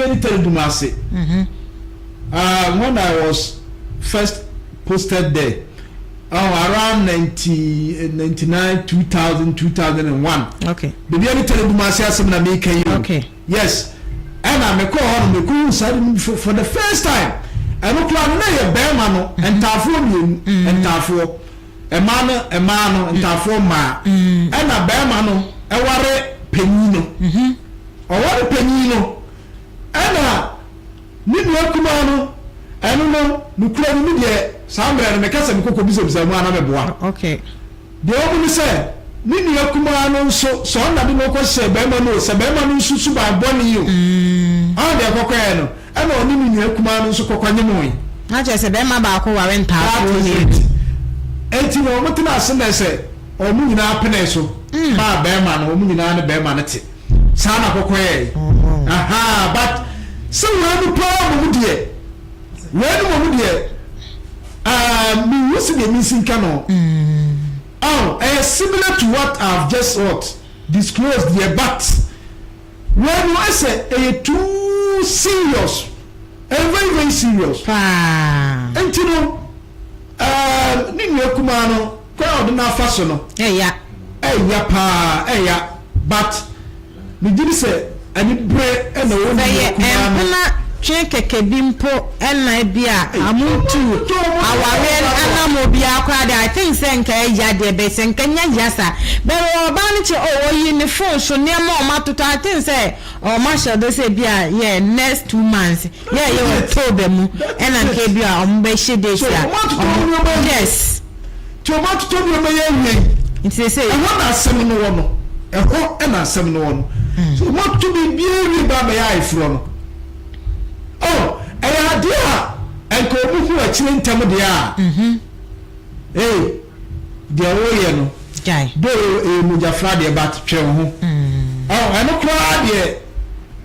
Bibiani Teledum ase. When I was first posted there, oh, around 99, 2000, 2001. Bibiani Teledum ase asɛm na meka yi o. Yes, ɛna mekɔɔ hɔ no, mekɔhu saa de no for the first time. Ɛno koraa no, na yɛ bɛrima no ntaafoɔ mmienu, ntaafoɔ mmaa no, mmaa no ntaafoɔ mmaa, ɛna bɛrima no ɛware panyin no, ɔware panyin no, ɛna ne nua kumaa no, ɛno no nukura no mu deɛ, saa mmerɛ no meka sɛ mekɔkɔ bisabisa mu ana meboa. Deɛ ɔmu ne sɛ ne nua kumaa no nso sɛ ɔna de no kɔhyɛ bɛrima no o, sɛ bɛrima no nso suban bɔne yi o, ɔn deɛ kɔkɔɛ no, ɛna ɔne ne nua kumaa no nso kɔkɔ nyemoe. Na kyerɛ sɛ bɛrima baako ware ntaafoɔ mmienu. Eti na wɔn tena ase na sɛ wɔn nyinaa pene so maa bɛrima no, wɔn nyinaa ne bɛrima no te saa na kɔkɔɛ yi aha. But sɛ wɔn mu paa mo mu deɛ, wɔn mu mo deɛ, ɛɛ mi wu si deɛ mi nsi nka no. Oh, ɛyɛ similar to what I have just what disclosed deɛ, but wɔn no ɛsɛ ɛyɛ too serious, ɛyɛ very very serious. Nti no ne nua kumaa no kwan a ɔde n'afa so no ɛya. Ɛya paa, ɛya, but megye di sɛ ani bere ɛna wɔn sɛ nua yɛ kumaa no mpena twe kɛkɛ bi mpo ɛna bi a amuntu awareɛ anam obiara koraa de, I think sɛ nka ɛya deɛ bɛ sɛ nka nya ya sa bɛrɛ ɔbaa no kyɛ o, oyi ne phone so nneɛma a ɔmo atotɔ. I think sɛ ɔmo ahyɛ do sɛ bi a yɛ next 2 months yɛ October mu, ɛna nka bi a ɔmo bɛhyɛ date So a ɔmo atotɔ nneɛma yi. Nti ɔmo atotɔ nneɛma yi awie yi, nti sɛ ɛhɔ na asɛm no wɔ no, ɛhɔ ɛna asɛm no wɔ no. So ɔmo ato biribiara wie ba abɛyɛ ayeforɔ no, oh, ɛyɛ adeɛ a nka ɔmo hu akyire ntɛm deɛ a, ee, deɛ wɔyɛ no gyae. Do ɛyɛ mogyafra deɛ, but twɛ wo ho. Ɔ ɛno koraa deɛ,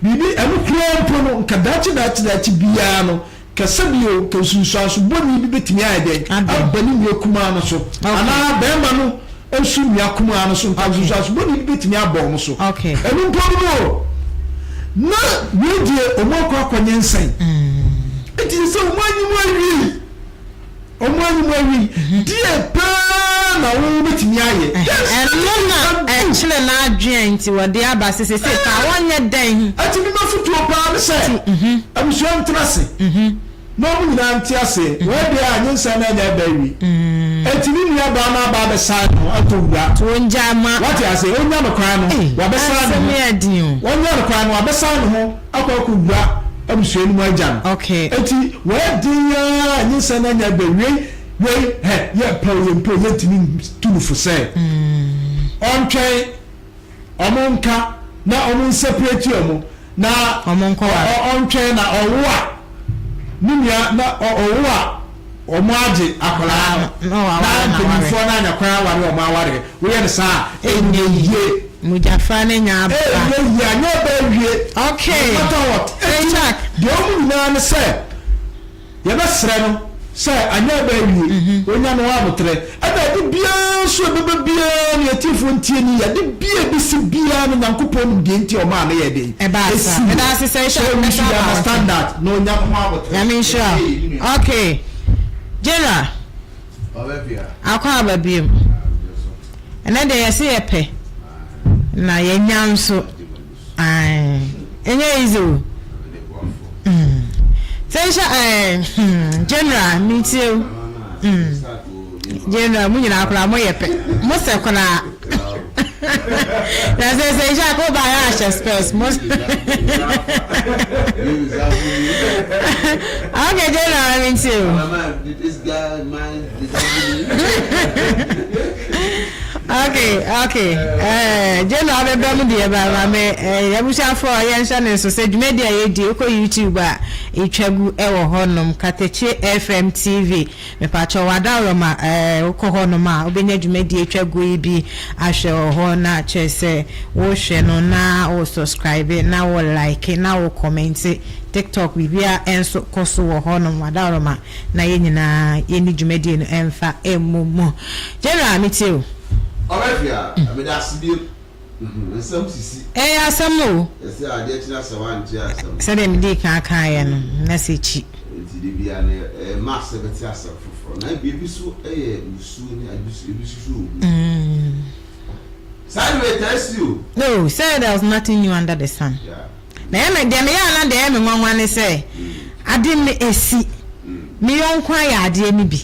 biribi ɛno koraa mpo no, nka daakye daakye daakye biara no kɛsɛ bi o, ka nsunsuanso bɔnni bi bɛtumi ayɛ dɛn Aba. Aba ne nua kumaa no so anaa bɛrima no nso nua kumaa no so, nka nsunsuanso bɔnni bi bɛtumi abɔ ɔmo so. Ɛno mpo no o, na wei deɛ ɔmo akɔ akɔnyɛ nsɛn, nti sɛ ɔmo anyim awie, ɔmo anyim awie deɛ paa na wɔn bɛtumi ayɛ. Ɛno na ɛkyerɛ n'adwene nti wɔde aba sese sɛ paa wɔnyɛ dɛn. Ɛti mi ma fotuo paa ne sɛ abusua ntena ase na ɔmo nyinaa nte ase. Wɔyɛ deɛ a nye nsa na anya ɛbɛ awie, ɛti ne nua baa na aba abɛsan no atɔ wura. Wɔngya ma. Wate ase, onya no kwan no wabɛsan ne asɛm ho. Yɛ den o. Wɔnya no kwan no wabɛsan ne ho akɔ wura abusua no mu agya no. Eti wɔyɛ den yaa nye nsa na anya ɛbɛ awie. Wei hɛ yɛ pɛw yɛ mpo, yɛntumi tu no fo sɛ ɔntwɛn ɔmo nka na ɔmo nseparate ɔmo na ɔmo nkɔware. Ɔntwɛn na ɔwo a ne nua na ɔwo a ɔmo agye akwadaa no na waware na na mpanyinfoɔ no anya kwan aware ɔmo aware. Woyɛ no saa a, ɛnyɛ yie. Mogyafra no nya aba. Ɛnyɛ yie, anyɛ ɛbɛ awie. No matter what. Hey, eti Jack. Deɛ ɔmo nyinaa ne sɛ yɛbɛsrɛ no sɛ anyɛ ɛbɛ awie, onya no abotrɛ, ɛna ade biara nso ɛbɛbɛ biara no, yɛtiefoɔ ntie ni, yɛde bia bi si biara no, Nyankopɔn nim deɛ nti ɔmaa no yɛ den. Ɛbaa saa. Esi. Meda ase sɛ so we should understand that na onya ho abotrɛ. Nyame nhyira wo. Okay, General, akɔ aba biom. Ɛnɛ deɛ yɛse yɛpɛ na yɛnya nso. Ae, ɛnyɛ easy o. Sɛ nhyɛ general, metie o. General, mo nyinaa koraa moyɛ pɛ, mo sɛ koraa na sɛ nhyɛ akɔ ba yɛ ahyɛ spɛs mo. Okay, General, metie o. Okay, General bɛbɛ mu deɛ ba ma me abusuafoɔ yɛnhyɛ ne nso sɛ dwumadi a yɛdi wokɔ YouTube a ɛtwa gu ɛwɔ hɔnom, Katakye FM TV. Mepakyɛ wadaworɔma, wokɔ hɔnom a wobɛnya dwumadi atwa gu yi bi ahwɛ wɔ hɔ, na kyerɛ sɛ wohwɛ no na wo subscribe na wo like na wo comment. TikTok biribia ɛnso kɔ so wɔ hɔnom. Wadaworɔma na yɛn nyinaa yɛni dwumadie no ɛmfa ɛmmɔ mu. General, metie o. Ɔbɛfia, mede ase bio. Nsɛm sisi. Ɛyɛ asɛm o. Yɛsɛ adeɛ kyerɛ asɛm ante asɛm. Sɛdeɛ medii kan kaeɛ no, na sɛ kyi. Nti de bia no ɛyɛ ma sɛ bɛte asɛm foforɔ. Na ebi so yɛ musuo ne ebi so so owu. Saa de wei taa si o. No, sɛ there was nothing new under the sun. Yeah. Na ɛyɛ me deɛ meyɛ a na deɛ ɛyɛ me nwanwa ne sɛ ade no ɛsi. Me yɔnko ayɛ adeɛ no bi.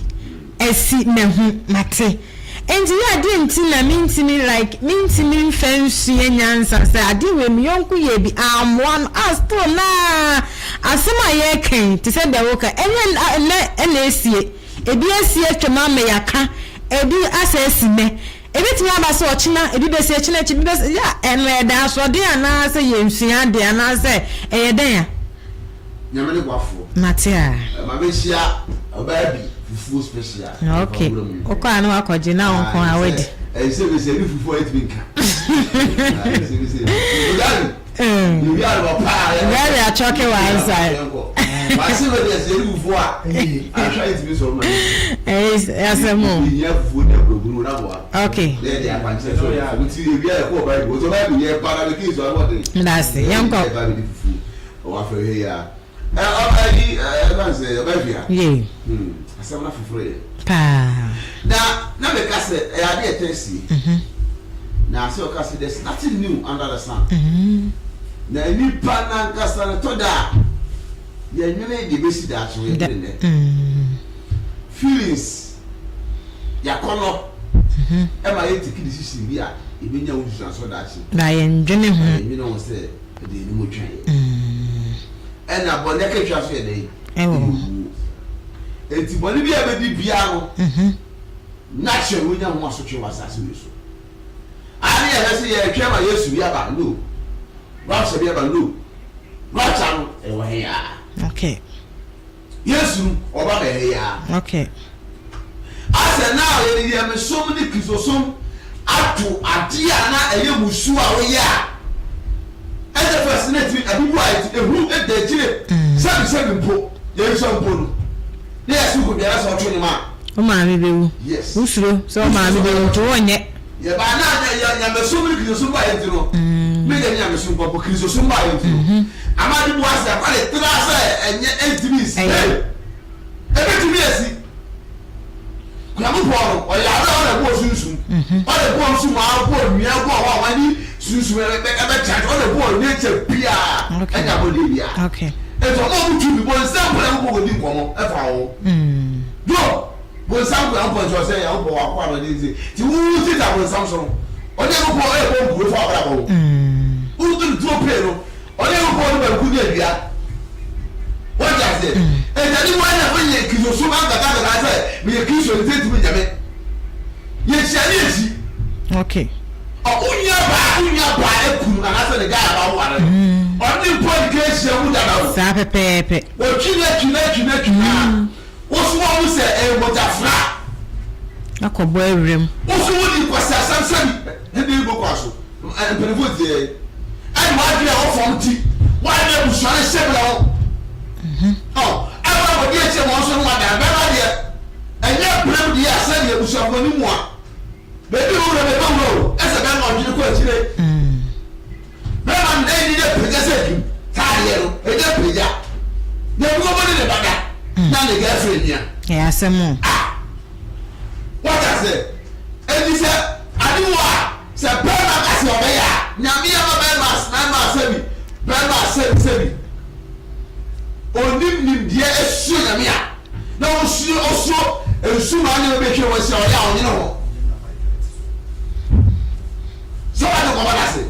Ɛsi, mahu, mate. Enti yɛ a deɛ nti na mentumi like mentumi mfa nsua nyansa sɛ adeɛ wei me yɔnko yɛɛ bi ammoa no a still naa asɛm a yɛreka yi te sɛ deɛ woka ɛnyɛ nnɛ ɛna ɛsie ebi asi atwam ama yɛaka ebi asɛ asi nnɛ Ebetumi aba sɛ ɔkyena ebi besi, ɛkyena akyi ebi besi, yɛ a ɛno ɛyɛ dɛn asoɔden anaasɛ yɛnsua ade anaasɛ ɛyɛ dɛn a? Nyame ne boafoɔ. Mate a. Ma me hyia ɔbaa bi fufuo special. Ok, wokɔ a na wakɔgye na wo nko a wadi. Ɛyɛ sɛ bi sɛ ɛne fufuo a ɛtumi nka. Ɛyɛ sɛ bi sɛ fufuo. Very atwɔke one side. Asɛm o. Okay. Medase. Yɛnkɔ. Yie. Asɛm no foforɔ yɛ. Paa. Na na meka sɛ ɛyɛ adeɛ ɛtɛ sie. Na sɛ ɔka sɛ there's nothing new under the sun. Na nipa nankasa no tɔ da a yɛnwene deɛ ɛbɛsi daakye ho yɛdwene nnɛ. Feelings yɛakɔnɔ ɛma yɛ take decision bi a yɛbɛnya ho nsusuansoɔ daakye. Na yɛndwene ho. Na yɛndwene ho sɛ ɛde anim twɛn yɛ. Ɛna bɔne akatua so yɛ dɛn? Ɛwɔ hɔ. Owuo. Enti bɔne bi a ɛbɛdi biara no, natural wonya ho asotwe wɔ asase wei so. A ne yɛhwɛ sɛ yɛretwɛn ma Yesu bi aba, no. Rapture bi aba, no. Rapture no, ɛwɔ he aa. Okay. Yesu no, ɔba bɛyɛ he aa. Okay. Asɛ now yɛde nyamesom ne Kristosom ato adeɛ a na ɛyɛ musuo a woyɛ a ɛsɛ first na ɛtumi ade bu a ɛti ehu da akyire sɛbi sɛbi mpo yɛnsua mpo no na yɛsi kɔ biara sɛ ɔtwe nnwom a. Wo maame bɛwu. Yes. Wosuro sɛ wo maame bɛwu nti wonyɛ. Yɛbaa na yɛ nyamesom ne Kristosom baeɛ nti no me deɛ me nyamesom mpo Kristosom baeɛ nti no ama ade bu ase akwa de tra sɛ ɛnyɛ ɛntumi nsi. Hey! Ebetumi asi. Nyankopɔn no, ɔyɛ ade a ɔna ɛbɔɔ sunsum. Ɔna ɛbɔɔ nsu maa bɔɔ nnua bɔɔ hɔ a wɔne sunsum ɛbɛtra nti ɔna ɛbɔɔ nature biara ɛne abɔdeɛ biara. Nti ɔma ɔmo tumi bonsam mpo Nyankopɔn kɔdi nkɔmmɔ ɛfa ho. Job, bonsam kɔ Nyankopɔn nkyɛn ɔsɛ Nyankopɔn w'akoa na ɔde nti nti wo tita bonsam so no ɔne Nyankopɔn ɛbɔ nkuro fa w'abrabɔ ho. Woto no tuo pee no Ɔne Nyankopɔn no banku ne adua. Wate aseɛ? Enti ade mu ara na meyɛ Kristosom ankasa ankasa sɛ meyɛ Kristoni nti ntumi nyɛ me. Yɛhyia ne akyi. Okay. Ɔ, wo nua baa, wo nua baa akunu anaasɛ ne guy aba woware no. Ɔne ne mpo adi kan ahyia mu dada o. Saa pɛpɛɛpɛ. Wɔtwi no atwi no atwi no atwi no a, wo so woahu sɛ ɛyɛ mogyafra. Akɔbɔ awuram. Wo so wodi nkwaseasɛm sɛbi ɛde gu kwan so. Mpanyinfoɔ tie yɛn. Ɛne w'adwene a ɛwɔ fam ti. W'adwene abusua no hyɛ bla wo. Ɔ ɛwɔ abɔdeɛ akyire ma ɔnso no wadan. Bɛrima deɛ ɛnyɛ brem deɛ a sɛdeɛ abusuafoɔ no mu a baabi a ɔwura baabi a ɔwura o ɛsɛ bɛrima ɔdwene kɔ akyire. Bɛrima no ɛni dɛ pagya sɛ adwum saa adeɛ no ɛnyɛ pagya. Deɛ bi kɔbɔ ne ne ba da na ne girlfriend nia. Ɛyɛ asɛm o. Ah wate aseɛ enti sɛ ade wɔ a. Sɛ bɛɛma ka sɛ ɔbɛyɛ a, Nyame ama bɛɛma bɛɛma sɛbi bɛɛma sɛbi sɛbi onim nimdeɛ esuro Nyame a, na osuro osuro nsumaa nneɛma bi atwa ho ahyia ɔyɛ a ɔnyene ho. Sɛ wate nkɔmɔ no ase?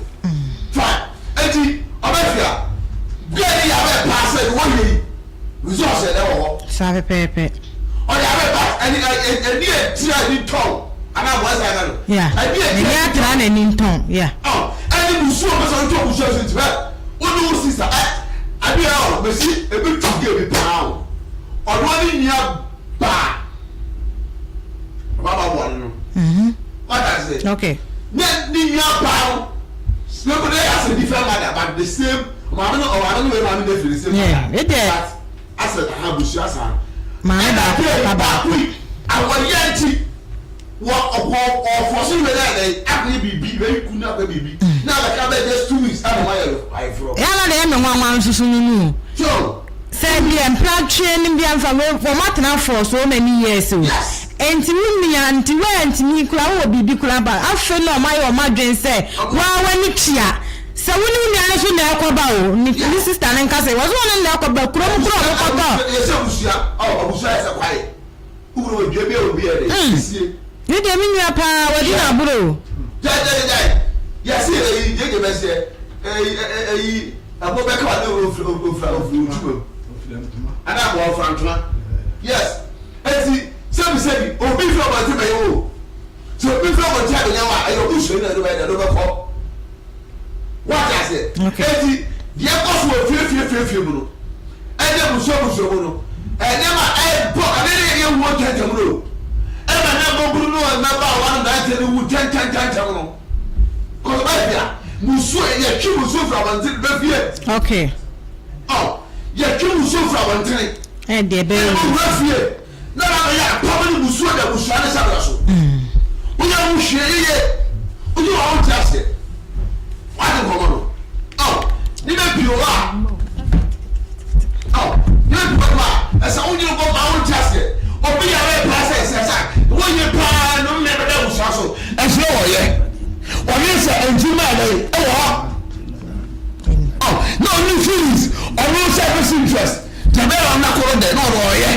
Fine. Enti ɔbɛfia, girl yi yɛ aware paa sɛ deɛ wɔyɛ yi Results yɛ dɛ wɔ hɔ. Saa pɛpɛɛpɛ. Ɔde abɛ ba ɛni ɛni etira ɛni ntɔn anaa aboa saa ɛka no. Yeah. Ɛni etira ɛni atra na ɛni ntɔn yeah. Ɔ ɛni musuo pɛ sɛ ɔtɔ musuo so nti bɛ wo ne wo sista ɛ ɛbi ɛ ɔ mesi ebi tu ge bi paa o ɔno ne nua baa ɔba ba bɔ ne no. Wata ase. Okay. Ne ne nua baa no. Sɛ mo de asɛ different mother but the same. Maame no ɔware no wei maame no efiri ne same mother but asɛ aha abusua saa. Maame baako papa baako yi awɔyɛ nti wɔ ɔkɔ ɔfɔ so wei na yɛ akɔyɛ biribi wei kun akɔyɛ biribi mm. Na abɛka bɛyɛ just 2 weeks ɛna ɔmo ayɛ no ayeforɔ. Ɛyɛ na deɛ ɛyɛ me nwanwa nso so no no o. So Sɛ deɛ mpratwe no bi amfa wɔn atena for so many years o. Nti wo nua nti woantumi koraa wowɔ biribi koraa ba afei na ɔmo ayɛ ɔmo adwene sɛ waa w'ani tua sɛ wo ne wo nua no so na ɛkɔba o, ne sister no nka sɛ wɔ so wɔne no na ɛkɔba kurom koraa ɔmo kɔtɔ. Yɛsɛ abusua ɔ abusua yɛ sɛ kwae wowuro wɔ dua bi a obi yɛ de esie. Ne deɛ me nua paa wadi n'aboro o. Gyae gyae gyae yɛse eyi gyegye bɛseɛ eyi eyi ɛbo bɛka wa ne ofira ofira ofiri ntoma mu ana aboa ofira ntoma, yes. Eti sɛbi sɛbi obi firi ɔbɔnten bɛyɛ wo, sɛ obi firi ɔbɔnten abɛnya wo a, ɛyɛ obusuani na ɛde bɛyɛ dɛ ɛde bɛkɔ. Wate aseɛ? Eti deɛ ɛkɔ so wɔ fie fie fie fie mu no, ɛne abusua abusua mu no, nneɛma a ɛbɔ ɛne ne yɛ wuo ntɛntɛm no o. Ɛma ne mmabunu no mmabaawa no mmeranteɛ no wu ntɛntɛntɛntɛm no. Kɔsɔ bɛyɛ bia musuo yɛtwe musuo firi abɔnten bɛ fie. Ɔ yɛtwe musuo firi abɔntene. Ɛdeɛ ɛbɛyɛ Ɛna wura fie na na bɛyɛ apam ne musuo da abusua ne sabra so. Woyɛ wo hwee yeye. Wogye wɔn ho te aseɛ. Wade nkɔmmɔ no. Ɔ ne bɛ pii wɔ hɔ a. Ɔ ne bɛ pii wɔ hɔ a ɛsɛ wonye nkɔ ma wo nte aseɛ. Obi yare paa sɛ ɛsɛ sɛ woyɛ paa no mmɛ bɛda abusua so. Ɛsɛ wɔyɛ. Wɔyɛ sɛ nkyima ɛdɛ ɛwɔ hɔ. Oh, na ɔnye feelings, ɔno selfish interest. Deɛ bɛyɛ ɔno akɔrɔ dɛ na ɔno ɔyɛ.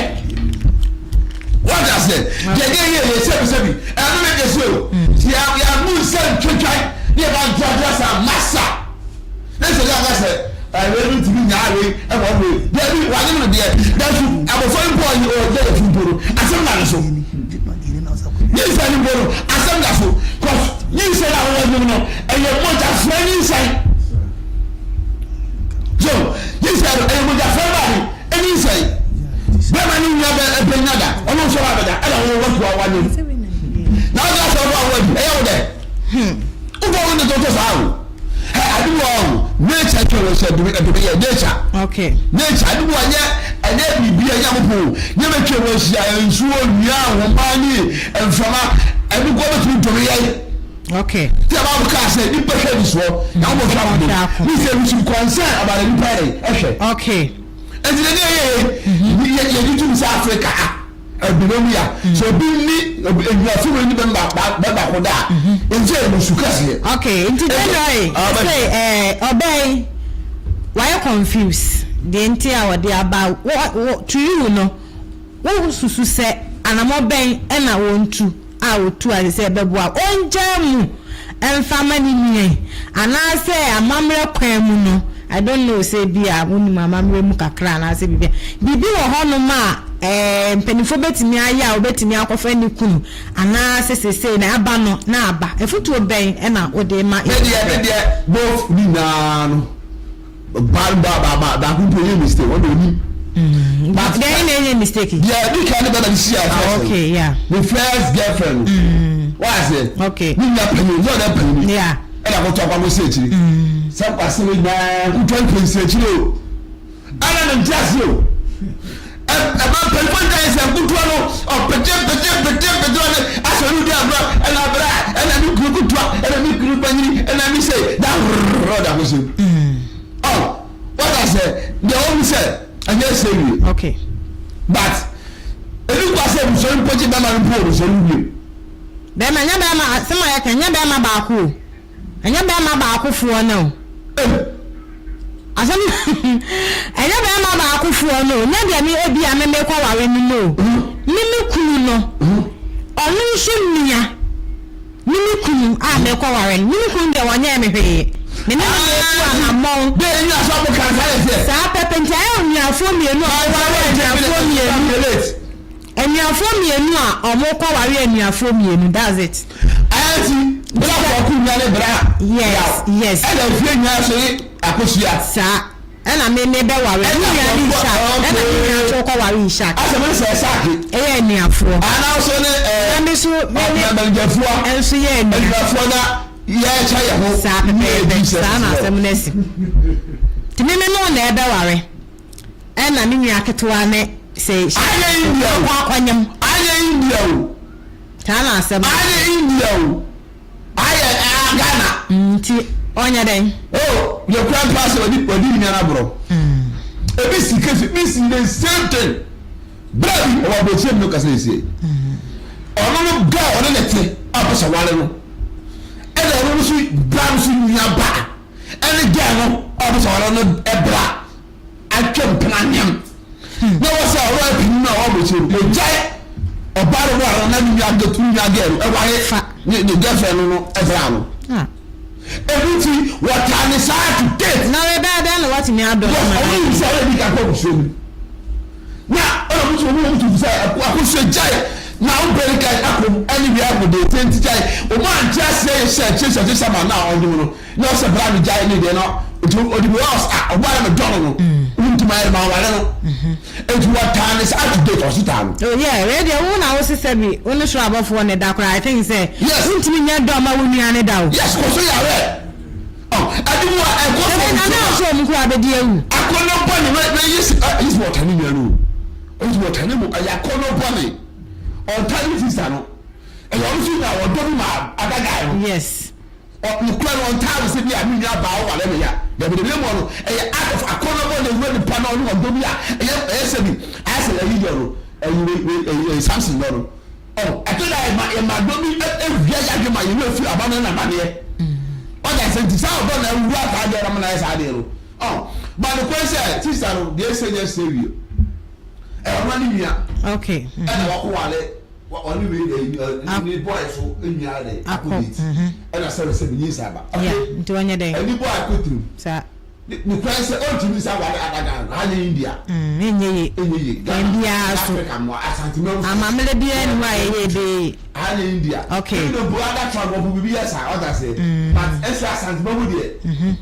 Wate aseɛ? Deɛ deɛ yɛ yɛ sɛbi sɛbi ɛno ne deɛ so o. Deɛ yɛamu nsa ntwatwan ne yɛba ntoatoa saa masa. Ne sɛ deɛ aka sɛ ɛwei no ntumi nyaa wei ɛwɔ wei. Deɛ bi wanyem no deɛ nanso abɔfra yi mpo a ɔyɛ yɛ mpo no asɛm na ne so. Nyinsɛn no mpo no asɛm da so cause nyinsɛn a wɔnyem no ɛyɛ mogyafra nyinsɛn. So nyinsɛn no ɛyɛ mogyafra ba ne nyinsɛn. Bɛrima ne nua bɛ ɛpɛ nya da ɔno nso ba bɛda ɛna wɔn wɔn toa wɔanyem. Na ɔde asɛ ɔbɔ awɔ adi ɛyɛ wo dɛ. Wobɔ wo ne toto saa o. Ɛ ade bi wɔ hɔ o nature twɛ wɔ sɛ ɛdome ɛdome yɛ nature. Okay. Nature ade bi wɔ nyɛ ɛnyɛ biribi ɛnyɛ mopo o. Nneɛma atwa wɔ ahyia nsuo nnua nhoma ne mframa ɛno kɔ bɛtumi dome yɛn. Okay. Ti a Bible kaa sɛ nipa hwɛ anisoɔ na wɔn hwɛ akoma. Ne sɛ we should concern about the nipa yɛ ɛhwɛ. Okay. Ɛnti na ne yɛ yɛ yɛ yɛ tum sɛ Africa ha ɛbɛnɛ mu ya sɛ obi ni enyuafo wei ni bɛn ba bɛn baako da a nti yɛ musu kɛseɛ. Okay, nti January sɛ ɛɛ ɔbɛn wayɛ confuse deɛ nti a wɔde aba wɔ to you no wo susu sɛ anamɔ bɛn ɛna wɔn tu a otu ase sɛ ɛbɛboa a, ongyaa mu mfa mma ne nua yi, anaasɛ amammerɛ kwan mu no, I don't know sɛ ebia wonim amammerɛ mu kakra anaasɛ biribi a, biribi wɔ hɔnom a ɛɛ mpanimfoɔ bɛtumi ayɛ a obɛtumi akɔfa ne kunu, anaasɛ seesei na aba no na aba. Afotuo bɛn na wode rema Me deɛ, me deɛ, both ne nyinaa no. Ba ba ba ba baako mpo yɛ mistake ɔno onim. But deɛ na ɛyɛ mistake. Deɛ ɛdi kan ne bɛma ne si a first. Okay yeah. Ne first girlfriend no. Why ase. Okay. Ne nua panyin ne ɔdɛ panyin. Yeah. Ɛna akɔtɔ akɔ akɔsi akyiri. Sɛ nkwasi ne nyinaa nkutwa mpɛnsi akyiri o. Ɛna ne nti ase o. Ɛma mpanyinfoɔ nyinaa yɛ sɛ nkutuwa no ɔpete pete pete pete ɔne asɛ ɔne di agorɔ ɛna abira ɛna ne kuru kutuwa ɛna ne kuru panyini ɛna ne se da rrrr ɔda ko se ɔ wɔta sɛ deɛ wɔn sɛ ɛnyɛ sɛ wie. Okay. But ebi kɔ asɛ busua no mpɔgye bɛma no mpo wɔ busua no wie. Bɛrima nyɛ bɛrima asɛm a yɛka nyɛ bɛrima baako o. Ɛnyɛ bɛɛma baako foɔ no o. Asɛm ɛnyɛ bɛɛma baako foɔ no o. Nyɛ deɛ me ebia me mekɔ ware no no o. Me me kunu no, ɔno nso nua ne me kunu a mekɔ ware no. Me me kunu deɛ ɔnyɛɛ me hwee. Me ne no na etu anammɔn. Saa pɛpɛ nti ayɛ onuafoɔ mmienu a wɔware anuafoɔ mmienu. Anuafoɔ mmienu a ɔmo kɔ ware anuafoɔ mmienu that's it. Ɛnti bra kwaku nua ne bra Yes yaw yes. ɛna efie nyinaa nso ye akosua. Saa ɛna me me bɛ ware me Ɛna nua ne kwaku Ishak ɛna me nua okay nso kɔ ware Ishak. Asɛ me ne sɛ Isaki. Ɛyɛ anuafoɔ. Ana nso ne ɛɛ Na me nso me ne ɔbɛngyafua nso yɛ anua. Anuafoɔ na yɛkyɛ yɛ ho Saa ne pɛpɛɛpɛ Jesus saa na wɔ. asɛm no asi. Nti me me ne wo na ɛbɛ ware. Ɛna me nua ketewa ne sɛ Ayɛ India o. Akɔ akɔnyem. Ayɛ India o. Saa na asɛm no. Ayɛ India o. Ayɛ ɛɛ Ghana. Nti. Ɔnyɛ dɛn? Oh, yɛ kura mpa sɛ ɔdi ɔdi ne nua n'aborɔ. Ebi si kesi bi si the same thing. Bra bi ɔwɔ aburokyire mu no kasa esie. Ɔno no girl ɔne ne te a ɔpɛ sɛ ɔware no. Ɛna ɔno no so bra no so nua ba ɛne girl no a ɔpɛ sɛ ɔware no ɛbra atwa mpena nyam. Na wɔ sɛ ɔwɔ apini no a ɔwɔ aburokyire no ogyae ɔbaa no ware no na ne nua girl turu nua girl no ɛware ne ne girlfriend no no ɛbra no. Ɛno nti wɔtaa ne saa to date. Na ɔbɛyɛ dɛn na watumi adɔ no ma no ayɛ yie? Because ɔmo nim sɛ ɔyɛ bi kakɔ abusua mu. Na ɔna mo nso ɔmo wɔn tu sɛ akosua gyae na wo bɛri kan akɔ mu ɛne wia akɔ de ɛsɛ nti gyae. Ɔmo ante aseɛ yɛ hyɛ kyɛ hyɛ kyɛ ma na ɔnye mu no na ɔsɛ bra me gyae ne deɛ na nti ɔde mi ɔs a ɔbaa na me dɔ no no wo ntoma yɛ ma ware no. Nti wɔtaa ne saa to date ɔso taa no. Oh yeah, wei deɛ wo na wo se sɛbi wo ne soro abɔfoɔ ne da koraa I think sɛ Yes. wontumi nyɛ dɔ ma wo nua ne da o. Yes, kɔ so yare. Oh, ɛde mu a ɛkɔ so Sɛbi nyame nso a ɔsoro mu koraa bɛdi awu. Akɔnɔ bɔne wɛ wɛ yesi ɛ yesi wɔta ne nua no o. Yesi wɔta ne mu ɛyɛ akɔnɔ bɔne. Ɔnta ne sista no. Ɛyɛ ɔno so nya ɔdɔ bi ma ada guy no. Yes. Ɔ nokorɛ no ɔntaa no sɛ bi a me nua baa ɔware me ya. Dabi dabi na mmom no ɛyɛ act of akɔnnɔ bɔne ewura nipa na ɔne ɔdɔ bi a ɛyɛ ɛyɛ sɛ bi ayɛ sɛ ɛyi dɔ no ɛyi wei wei ɛyi ɛyi Samson dɔ no. Ɔ ɛtɔ da yɛma yɛma dɔ bi ewia yadwe ma yɛwerɛ firi amammerɛ ne amaneɛ. Ɔde asɛ nti saa ɔdɔ na awura saa adeɛ no ama no ayɛ saa adeɛ no. Ɔ but nokorɛ sɛ sister no deɛ ɛsɛ nyɛ sɛ wie ɛyɛ ɔno ara ne nua Okay. ɛna wakɔ ware. Ɔne wei na ne boy so nua de akɔ date ɛna sɛ sɛ menyi nsa aba. Yeah, nti wɔnyɛ dɛn? Ɛni boy akɔ tirim. Saa. Ne kwan sɛ ɔntumi nsa ware ada Ghana ha nyɛ India. Ɛnyɛ ye. Ɛnyɛ ye. Ghana biara so. Africa mo Asante mɛ. Amammerɛ biara ni hɔ a ɛyɛ ebe ye. Ha nyɛ India. Okay. Ebi na mpo ada tribe ɔpo bibi yɛ saa ɔda se. But ɛsɛ Asante mɛ mu deɛ.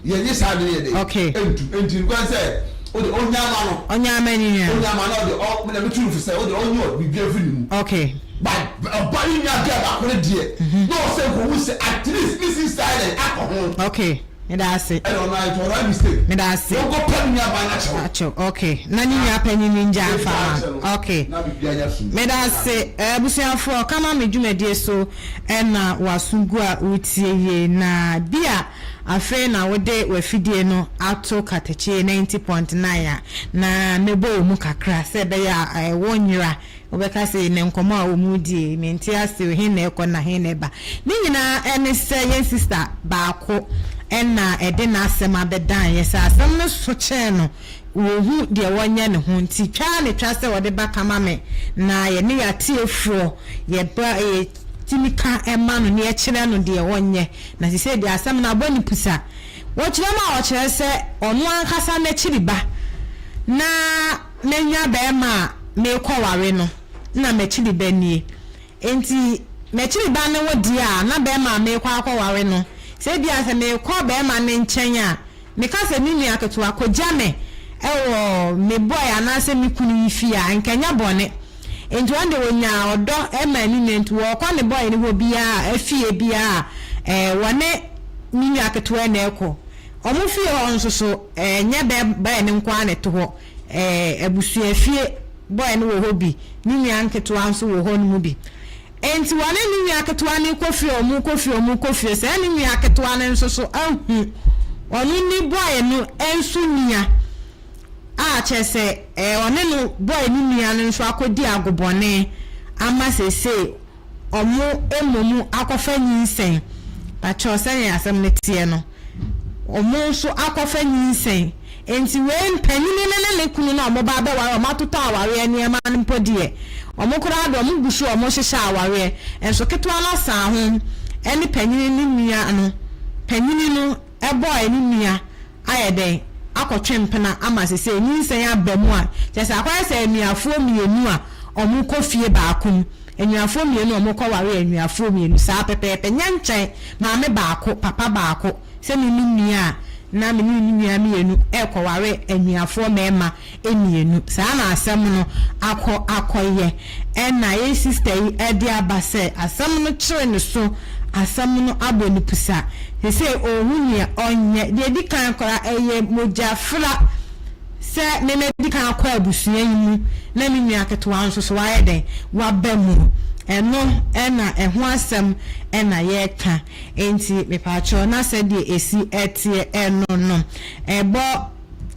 Yɛnye saa de yɛ de. Okay. Ɛntu ɛnti ne kwan sɛ ɔde ɔnya ama no. Ɔnya ama ne nua. Ɔnya ama no ɔde ɔ mena metu no fo sɛ ɔde ɔnyɛ ɔ biribi afiri ne mu. Okay. But ɔba ne nua girl baako no deɛ na ɔsɛ nkohu sɛ at least me sister ayɛ dɛn akɔ ho. Okay. Meda ase. Ɛna ɔno ayɛ nti ɔno ayɛ mistake. Meda ase. Wɔnkɔ pɛ ne nua baa no akyɛw. Akyɛw okay. Na ne nua panyin no ngya nfa ma no. Okay. Na biribi anya sum. Meda ase. Abusuafoɔ kama me dwumadie so ɛna waso gu a wotie yie na bi a Afei na wode w'afidie no ato katakyie 90.9 a, na mɛbɔ wo mu kakra sɛ ɛbɛyɛ a wonyera. Wobɛka sɛ, Nnɛ nkɔmmɔ a wɔredi yi, mente ase o, he na ɛkɔ na he na ɛba? Ne nyinaa ne sɛ yɛn sista baako na ɛde n'asɛm abɛdan yɛn. Sɛ asɛm no so kyɛn no, wɔhu deɛ wɔnyɛ ne ho nti, twa ara na ɛtwa sɛ wɔde ba ka ma me na yɛne yɛn atiefoɔ yɛba yɛtumi ka ma no na yɛkyerɛ no deɛ ɔnyɛ. Na seesei deɛ asɛm no abɔ ne pusa. Wɔkyerɛ mu a ɔkyerɛ sɛ ɔno ankasa n'akyiri ba na manya barima a merekɔware no na m'akyiri ba nie. Enti m'akyiri ba ne wo deɛ a na barima a merekɔ akɔware no, sɛ ebia sɛ merekɔ barima no nkyɛn a, Meka sɛ, Me nua ketewa, kogya me wɔ me boy anaasɛ me kunu yi fie a, anka ɛnyɛ bɔne. Enti ɔno deɛ ɔnyaa ɔdɔ maa ne nua nti ɔrekɔ ne boy no hɔ biara, afie biara a, wɔne ne nua ketewa yi na ɛkɔ. Wɔn fie hɔ nso so, ɛnyɛ bɛ boy no nko ara na ɛte hɔ, abusuafie boy no wɔ hɔ bi, ne nua nketewa nso wɔ hɔ nom bi. Enti wɔne ne nua ketewa no rekɔ fie, wɔrekɔ fie, wɔrekɔ fie. Saa ne nua ketewa no nso so ahu ɔno ne boy no nso nua a kyerɛ sɛ ɔne no boy no nua no nso akɔdi agobɔne ama seesei wɔn mmom akɔfa nyinsɛn. Pakyɛw sɛnea asɛm no teɛ no, wɔn nso akɔfa nyinsɛn. Enti wei mpanin no ne ne kunu no a wɔba abɛware a wɔatotɔ awareɛ nneɛma no mpo deɛ, wɔn koraa deɛ wɔgu so a wɔhyehyɛ awareɛ. Nso ketewa no asan ho ne panin no nua no, panin no bɔɔ ne nua ayɛ dɛn akɔtwe mpena ama seesei nyinsɛn aba mu a, kyerɛ sɛ akɔyɛ sɛ anuafoɔ mmienu a wɔkɔ fie baako mu, anuafoɔ mmienu a wɔkɔware anuafoɔ mmienu, saa pɛpɛɛpɛ, nyɛ nkyɛn, maame baako, papa baako. Sɛ me me nua a, na me ne me nua mmienu rekɔware anuafoɔ mmarima mmienu. Saa na asɛm no akɔ akɔyɛ. Ɛna yɛn sista yi de aba sɛ asɛm no kyere ne so, asɛm no abɔ no pusa. Seesei ɔnhu nea ɔnyɛ. Deɛ ɛdi kan koraa, ɛyɛ mogyafra. sɛ me madi kan akɔ abusua yi mu na me nua ketewa nso so wayɛ dɛn waba mu. Ɛno na ɛho asɛm na yɛreka. Enti mepaakyɛw na sɛdeɛ ɛsi teɛ ɛno no. Ɛbɔ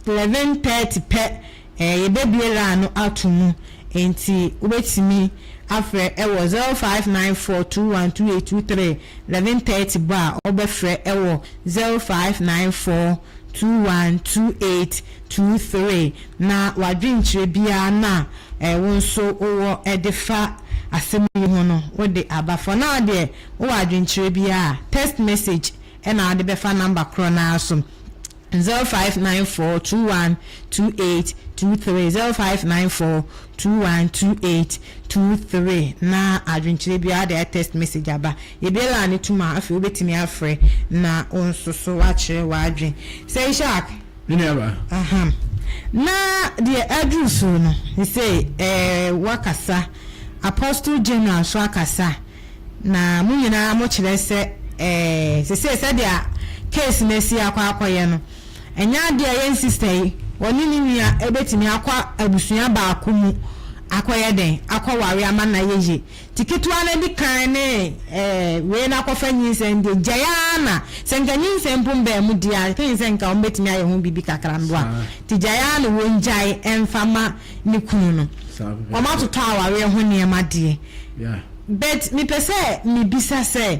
11:30 pɛ yɛbɛbue line no ato mu. Enti wobɛtumi afrɛ wɔ 0594212823, 11:30 bɔ a wobɛfrɛ wɔ 0594212823 na w'adwenkyerɛ biara no a wo nso wowɔ de fa asɛm yi ho no wode aba. For now deɛ wowɔ adwenkyerɛ biara a, text message na wode bɛfa number korɔ no ara so. 0594 21 28 23 0594 21 28 23 na adwenkyerɛ biara de ayɛ text message aba. Yɛbue line no tom a, afei wobɛtumi afrɛ na wo nso so woakyerɛ w'adwen. Sɛ Ishaq. Me nuaba. Aha. Na deɛ aduru so no, sesei eh, woakasa, Apostle General nso akasa. Na mo nyinaa mo kyerɛ sɛ ɛɛ sesei sɛdeɛ case no asi akɔ akɔyɛ no ɛnyɛ adeɛ a yɛn sister yi ɔne ne nua ɛbɛtumi akɔ abusua baako mu akɔyɛ dɛn akɔ ware ama no ayɛ yie nti ketewa no adi kan ne ɛɛ wei no akɔfa nyinsɛn deɛ gyae ara na sɛ nka nyinsɛn mpo mbaa mu deɛ a ɛfɛn sɛ nka wɔn bɛtumi ayɛ ho biribi kakra mboa nti gyae ara na wɔn gyae ɛmfa ma ne kunu no wɔn atotɔ awareɛ ho nneɛma deɛ. But mepɛ sɛ mebisa sɛ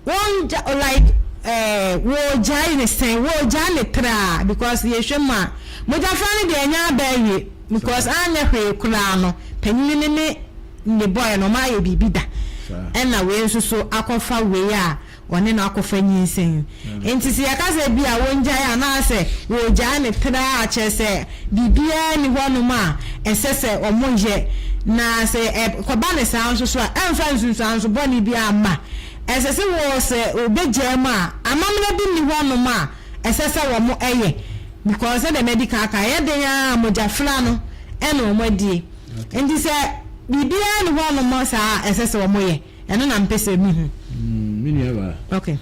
wɔn gya like eh, wɔgyae ne sɛn wɔgyae ne traa because yɛhwɛ mu a mogyafra no deɛ ɛnyɛ aba awie because anyɛ hwee koraa no panyini no ne ne boy no wɔn ayɛ biribi da ɛna wei nso so akɔfa wei a wɔne no akɔfa nyinsɛn. Enti sɛ yɛka sɛ ebia wongyae anaasɛ wɔregyae no traa a, kyerɛ sɛ biribiara nni hɔnom a ɛsɛ sɛ wɔyɛ. Na sɛ ɛkɔba no saa nso so a, ɛmfa nsunsuanso bɔne biara mma. Ɛsɛ sɛ wɔ sɛ wɔbɛgyaa mu a, amammerɛ bi nni hɔnom a ɛsɛ sɛ wɔyɛ because sɛdeɛ madi kan aka, ɛyɛ den ara a mogyafra no na wɔadie. Enti sɛ biribiara nni hɔnom saa a ɛsɛ sɛ wɔyɛ. Ɛno na mepɛ sɛ mehu. Me nua baa. Okay.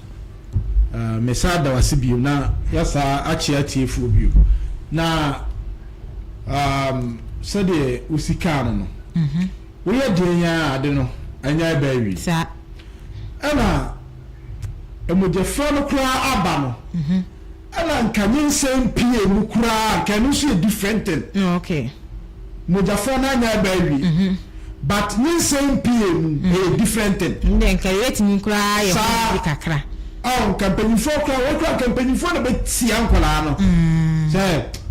Uh, me saa da wase bio na yasa akyea atiefoɔ bio na um, sɛdeɛ wosi kaa no no mm -hmm. woyɛ deɛ yɛn a ade no anya ɛbɛ awie saa ɛna mogyafra no koraa aba no mm -hmm. Ɛna nka nyinsɛn pie mu koraa nka ɛno nso yɛ different thing. Oh, okay. Mogyafra no anya ɛba awie. Mm -hmm. But nyinsɛn pie mu mm. ɛyɛ different thing. Ndɛ nka yɛtumi koraa yɛ ho bi kakra. Oh, nka mpanyinfoɔ koraa wɔn koraa nka mpanyinfoɔ na bɛtia nkwadaa no. Mm. Sɛ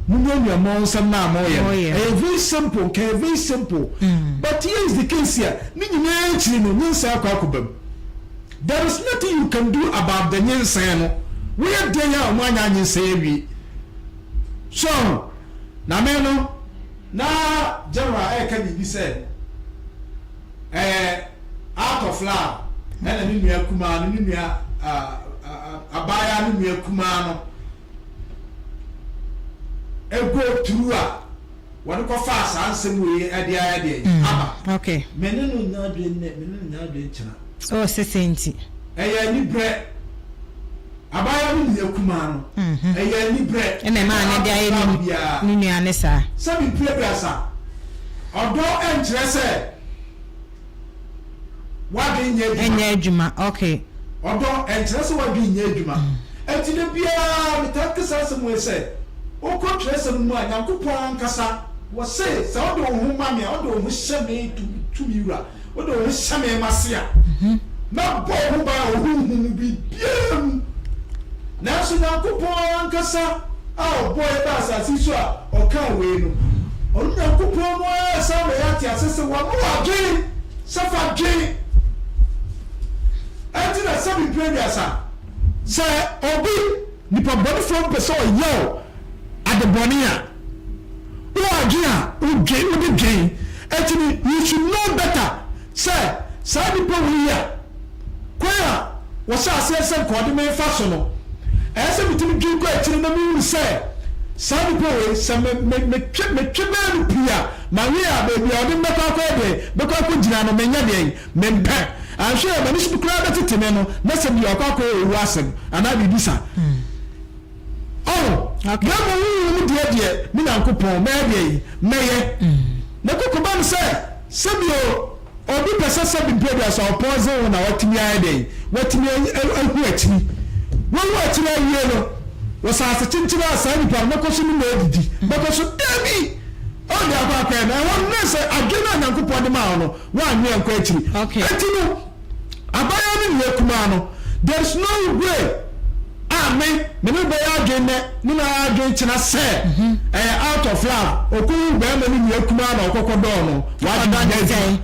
mo nuanua mo nsɛm na mo yɛ no. Ɛyɛ very simple nka ɛyɛ very simple. Mm. But here is the case a ne nyinaa akyiri no nyinsɛn akɔ akɔba mu. There is nothing you can do about the nyinsɛn no, woyɛ dɛn a wɔn anya anyinsɛn awie. So ahu? Na me no, na General ɛreka biribi sɛ ɛɛ out of love ɛna ne nua kumaa no, ne nua abaayaa ne nua kumaa no go through a wɔde kɔfaa saa nsɛm wei de ayɛ deɛ mm, aba. Okay. Me ne no nya adwene nnɛ, me ne no nya adwene kyena. Oh, sese nti. Ɛyɛ anibrɛ. Abaayewa no nua kumaa no. Mhm. Ɛyɛ anibrɛ. Ɛna ɛmaa ne de ayɛ ne nua ne saa. Sɛbi mpire aduasa. Ɔdɔ nkyerɛ sɛ w'adwene nyɛ adwuma. Ɛnyɛ adwuma, okay. Ɔdɔ ɛnkyerɛ sɛ w'adwene nyɛ adwuma. Enti da biara metaa ka saa asɛm wei sɛ, wokɔ twerɛsɛm no mu a, Nyankopɔn ankasa wɔse sɛ wode wo ho ma me a, wode wo ho hyɛ me tumi wura, wode wo ho hyɛ me m'ase a, mɛbɔ wo ho ban wɔ honhom mu biribiara mu. Nanso Nyankopɔn ankasa a ɔbɔɔ yɛn baa asase yi so a ɔkaa wei no, ɔno Nyankopɔn no ara san ma yɛate ase sɛ wama wo adwene sɛ fa dwen. Ɛnti na sɛbi mprɛ aduasa, sɛ obi, nipa bɔnefoɔ bi pɛ sɛ ɔyɛ wo ade bɔne a, wowɔ adwene a wodwen, wode dwen. Ɛnti no, you should know better sɛ saa nipa wei a, Kwan a wɔhyɛ aseɛ sɛ nka ɔde me refa so no, ɛyɛ sɛ metumi dwen kɔ akyiri na mehunu sɛ saa nipa wei, sɛ me, me, metwe, metwe bɛn no pii a, mawe a, baabi a ɔde me bɛkɔ akɔyɛ deɛn, bɛkɔ akɔgyina no, menyɛ deɛn, mempɛ. Anhwɛ a, m'ani so koraa bɛtete me no, na sɛ bi wakɔ akɔyɛ owu asɛm anaa biribi sa. Ɔho? Na mmom honhom mu deɛ deɛ, me Nyankopɔn, mɛyɛ deɛ yi, mɛyɛ. Na kɔkɔba no sɛ, sɛbio obi pɛ sɛ sɛbi mprɛ aduasa ɔpɔɔdze wo na watumi ayɛ dɛn, watumi ahu akyiri. Wahu akyiri awie no, wɔ saase kyenkyen a saa nipa no bɛkɔ so ne no adidi, bɛkɔ so, daabi, ɔnde akɔ akɔyɛ no, ɛhɔ no na sɛ adwene a Nyankopɔn de maa wo no, woannwe ankɔ akyiri. Enti no, Abaayewa no nua kumaa no, there is no way a me, me ne no bɛyɛ adwene nnɛ, ne no ayɛ adwene kyena sɛ ɛyɛ out of love, ɔkɔhuu barima no nua kumaa na ɔkɔkɔdɔɔ no, w'adwene nyɛ adwuma.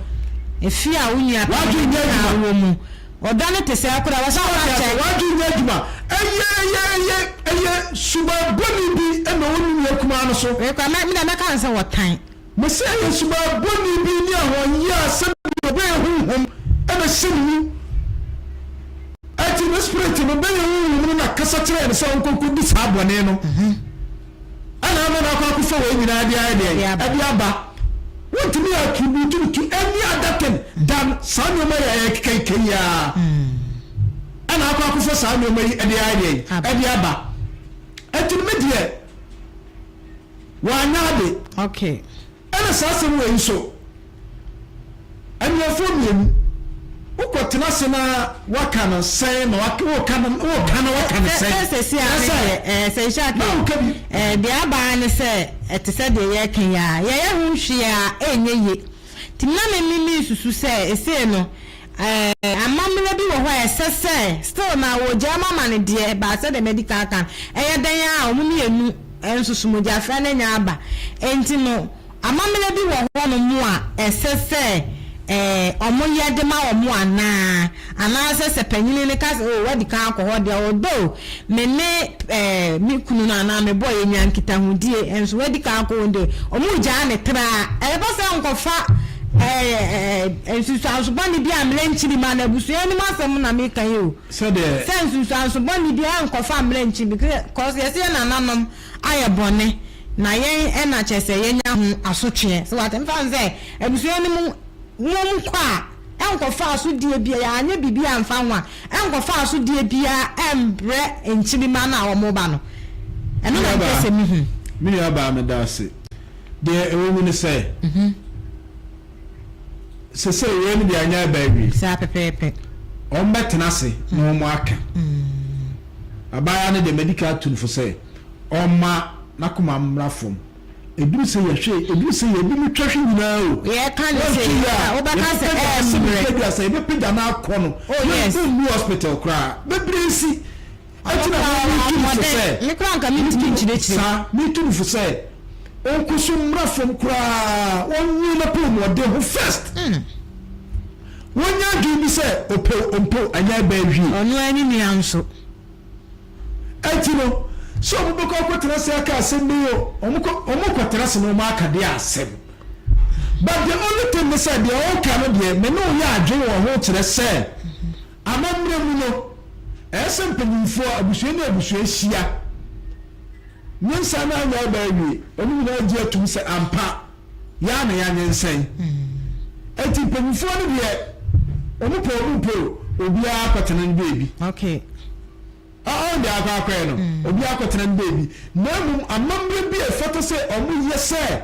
Efie a wo nua W'adwene nyɛ panyin adwuma. wɔ mu, ɔdɔ no te sɛ koraa, wɔsɛ Sɛ ɔfa wate kyɛ. aseɛ, w'adwene nyɛ adwuma. Ɛyɛ, ɛyɛ, ɛyɛ, ɛyɛ suban bɔne bi na ɛwɔ ne nua kumaa no so. Wei koraa, mɛ, me deɛ mɛka no sɛ wɔtan. Mese ɛyɛ suban bɔne bi ne ahoɔyea sɛdeɛ ɔbɛyɛ honhom bɛhyɛ ne mu. Ɛnti ne spirit no bɛyɛ honhom no na kasa kyerɛɛ no sɛ ɔnkɔ nkɔdi saa bɔne no. Ɛna ama no akɔ akɔfa wei nyinaa de ayɛ deɛn? Ɛde aba. Wontumi attribute no to any other thing than saa nneɛma yi a yɛkeka yi ara. Ɛna akɔ akɔfa saa nneɛma yi de ayɛ deɛn? Ɛde aba. Ɛnti no me deɛ. Wanyɛ ade. Okay. Ɛna saa asɛm wei nso, anuafoɔ mmienu, wokɔ tena ase na waka no sɛn na waka woka no woka na waka no sɛn. Sɛ sɛ si a ne deɛ ɛɛ sɛ nhyɛ Na woka bi. Ɛɛ deɛ aba ara ne sɛ ɛte sɛ deɛ yɛreka yi ara yɛyɛ ho hwee a ɛnyɛ yie. Nti na me me mesusu sɛ esei no eh, amammerɛ bi wɔ hɔ a ɛsɛ sɛ still na wɔgyaa mu ama no deɛ but sɛdeɛ madi kan aka no ɛyɛ dɛn ara a wɔn mmienu nso so mogyafra no anya aba enti no amammerɛ bi wɔ hɔ nom a ɛsɛ sɛ eh, wɔyɛ de ma wɔn anaa Anaasɛ sɛ panyin no ka sɛ, Oh, woadi kan akɔ hɔ deɛ, although me ne eh, me kunu no anaa me boy yɛnya nkitahodie, nso woadi kan akɔ hɔ deɛ, wɔregyaa no traa. Ɛbɛba sɛ nkɔfa eh, eh, nsunsuanso bɔne bi ammrɛ nkyirimma no, abusua anim asɛm na meka yi o. Sɛdeɛ. Sɛ nsunsuanso bɔne bi ankɔfa ammrɛ nkyiri, because yɛse yɛn nananom ayɛ bɔne, na yɛn na kyerɛ sɛ yɛanya ho asotweɛ. So wate? Mfa no sɛ abusua no mu wɔn kɔ a, ɛnkɔfa asodie biara, yɛanyɛ biribi amfa ho a, ɛnkɔfa asodie biara ɛmbrɛ nkyirimma no a wɔreba no. Ɛno na mepɛ sɛ mehu. Me nuabaa meda ase. Deɛ ɛwɔ mu ne sɛ, sesei wei no deɛ anyɛ aba awie. Saa pɛpɛɛpɛ. Wɔbɛtena ase na wɔaka. Abaayewa no deɛ madi kan atu no fo sɛ ɔmma n'akoma mmra fam. Ɛduru sɛ yɛhwɛ, ɛduru sɛ yɛde mu twa hwe nyinaa o. Yɛka ne sɛ Wɔnhwɛ yie a, wobɛka sɛ yɛbɛpagya no sɛ ɛmmerɛ. mepɛ aduasa, yɛbɛpagya no akɔ no. Oh yes. Yɛnnu hospital koraa. Bebree nsi. Ɛnti na Ɔno me koraa metu no fo ɔhoɔden. sɛ, Me koraa nka mentumi metu no, nkyerɛkyerɛ mu. saa, metu no fo sɛ, ɔnkɔ so mmra fam koraa, ɔnwene n'apɔwmuɔden ho first. Wɔnya adwene bi sɛ ɔpɛ o, ɔmpɛ o, anyɛ ɛbɛ awie. Ɔno ara ne nua nso. Enti no, sɛ wɔbɛkɔ akɔtena ase aka asɛm bi o, wɔkɔ wɔkɔtena ase na wɔaka deɛ asɛm. But the only thing ne sɛ deɛ ɔreka no deɛ me ne wo yɛ adwene wɔ ho kyerɛ sɛ amammerɛ mu no ɛyɛ sɛ mpanyinfoɔ abusua ne abusua hyia nyensa no anyɛ aba awie wɔn nyinaa gye atum sɛ ampa yɛa na yɛanyinsɛn. Enti mpanyinfoɔ no deɛ wɔn pɛ wɔn mpɛ o, obiara akɔtena ne baabi. Okay. Ɔn deɛ akɔ akɔyɛ no, mm. obiara akɔtena ne baabi. Na mmom amammerɛ bi a ɛfata sɛ wɔn yɛ sɛ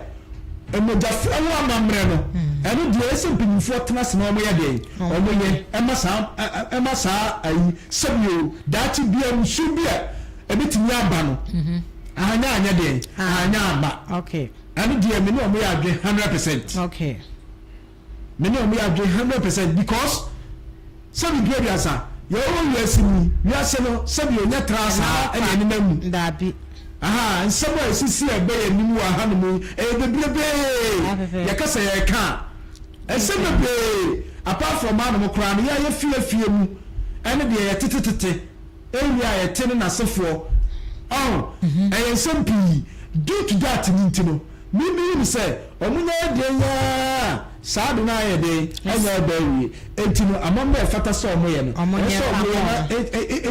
mmogyafoɔ ho amammerɛ no, mm. ɛno deɛ ɛsɛ mpanyinfoɔ tena ase na wɔn yɛ deɛ wɔn yɛ ɛma saa ɛma saa ayi sɛbi o daakye bi a musuo bi a ebetumi aba no, mm-hmm. ahanya anyɛ deɛ ahanya aba. Okay. Ɛno deɛ me ne ɔmo yɛ adwen 100%. Okay. Me ne ɔmo yɛ adwen 100% because sɛbi dua aduasa yɛwɔ wiase mu yi wiase no sɛbi ɔnyɛ tra saa ɛna ɛnenam mu. Daabi. Aha nsɛm a esisi a ɛbɛ yɛn anim wɔ aha nom yi ɛyɛ bebrebee yɛka sɛ yɛka a nsɛm bebree apart from anom koraa no yɛ yɛ fie fie mu ɛne deɛ yɛtete tete. Area a yɛte ne n'asefoɔ ɔho ɛyɛ nsɛm pii due to that no nti no me me hu no sɛ ɔmo nya yɛ deɛn aa saa ade no ayɛ deɛn anya ɛba awie enti no amammerɛ a ɛfata sɛ ɔmo yɛ no ɛsɛ sɛ ɔmo yɛ na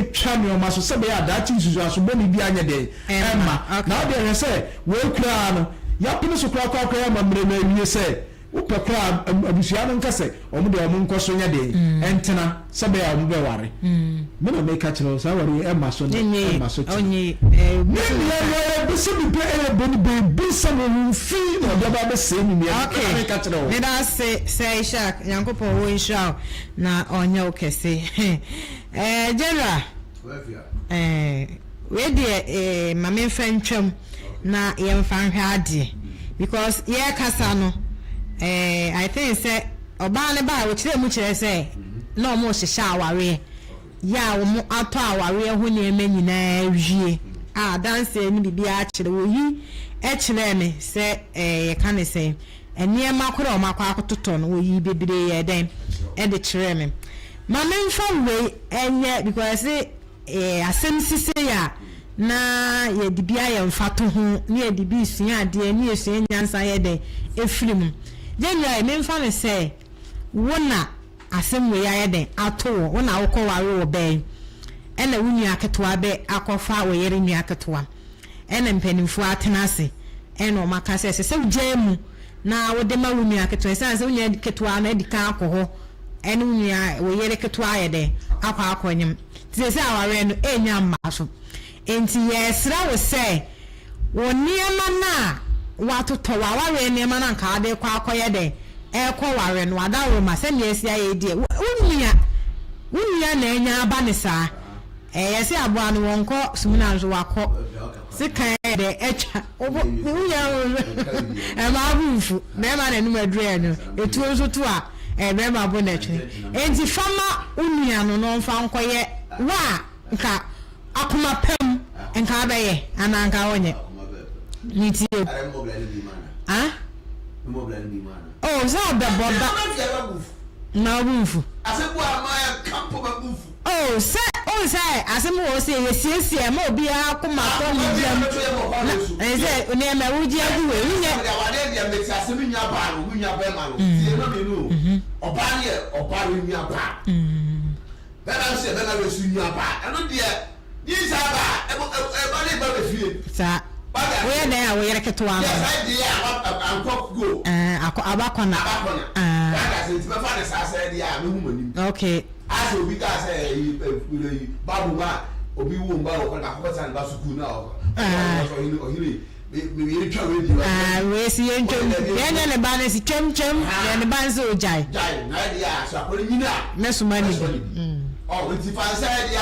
ɛtwa nnoɔma so sɛ bɛyɛ a daakye nsusuanso bɔne bi anyɛ deɛn ɛmma na wodeɛ hwɛ sɛ wei koraa no yapene so koraa koraa koraa yɛ amammerɛ no awie sɛ. Wopɛ koraa a, abusua no nka sɛ wɔn deɛ wɔn nkɔ so nyɛ den ntena sɛ ɛbɛyɛ a wɔn bɛware. Me na meka kyerɛ wo, saa aware yi ɛmma so nnɛ, ɛmma so kyena. Me nua no ɛyɛ bɛ sɛ biribi ɛyɛ bɛ no biribi sɛ mo ho fi na ɔde aba abɛsɛe me nua no. Me na meka kyerɛ wo. Meda ase Sir Ishak, Nyankopɔn wɔ nhyira wo na ɔnyɛ wo kɛse. Eh, General, eh, wei deɛ eh, ma memfa ntwam na yɛmfa nhwɛ adeɛ because yɛrekasa no eh, I think sɛ ɔbaa no baa wɔkyerɛ mu kyerɛ sɛ na wɔn rehyehyɛ awareɛ yɛ a wɔn atɔ awareɛ ho nneɛma nyinaa wie a adanseɛ ne biribiara kyerɛ wɔyi kyerɛɛ me sɛ eh, yɛka ne sɛn Nneɛma koro a wɔakɔ akɔtotɔ no, wɔyii bebree yɛɛ dɛn? De kyerɛɛ me. Ma memfa wei nyɛ because yɛse eh, asɛm si sei a, na yɛde bi ayɛ mfatoho, na yɛde bi resua adeɛ, na yɛsua nyansa yɛ dɛn? Ɛfiri mu. January, memfa no sɛ wo na asɛm wei ayɛ dɛn? Ato wo, wo na wokɔware wo bɛn, ɛna wo nua ketewa bɛ akɔfa wo yere nua ketewa. Ɛna mpanimfoɔ atena ase ɛna wɔn aka sɛ ɛsɛ sɛ wogyaa mu na wode ma wo nua ketewa ɛsiane sɛ wo nua ketewa no adi kan akɔ hɔ ɛne wo nua wo yere ketewa ayɛ dɛn akɔ akɔnyem nti sɛ sɛ awareɛ no ɛnya mma so nti yɛsrɛ wo sɛ wo nneɛma no a watotɔ w'awareɛ nneɛma no anka wode kɔ akɔyɛ dɛn ɛkɔ ware no wadaworo ma sɛnea asi ayɛ deɛ wo nua wo nua na anya aba ne saa. Ɛyɛ sɛ aboa no wɔnkɔ sumina nso wakɔ sekan yɛ dɛ atwa wo nya ɛma abo nfu bɛrima na anum aduru yɛ no etuo nso to a ɛyɛ bɛrima bo na ɛtwene enti fa ma wo nua no na ɔmfa nkɔyɛ wo a nka akoma pam nka abɛyɛ anaa nka wonyɛ ne tie ah oh sɛ ɔbɛbɔ ba na ɔbo nfu. Oh, sɛ, wohu sɛ asɛm wɔ hɔ sɛ yɛsiesie ɛma obiara koma tɔ ne yam, na ɛyɛ sɛ nneɛma a wogye agu wei, wonyɛ. Saa. Woyɛ dɛn a wo yere ketewa no. Ɛɛ, akɔ, abakɔna. Ɛɛ. Okay. Asɛ obi kaa sɛ ɛyi ɛyi bible mu a obi wo mba wɔ kɔ na akɔkɔ sa ne ba sukuu na ɔkɔ ɔkɔ ɔhene ɔhene mi yɛn twa wei di wa. Wei si yɛn twam yɛn nyɛ ne ba no si twam twam yɛn ne ba no sɛ ogyae. Gyae na ɛde a sɛ akɔla nyina a. Mɛsoma ne bi. Ɔ nti fa nsa ɛde a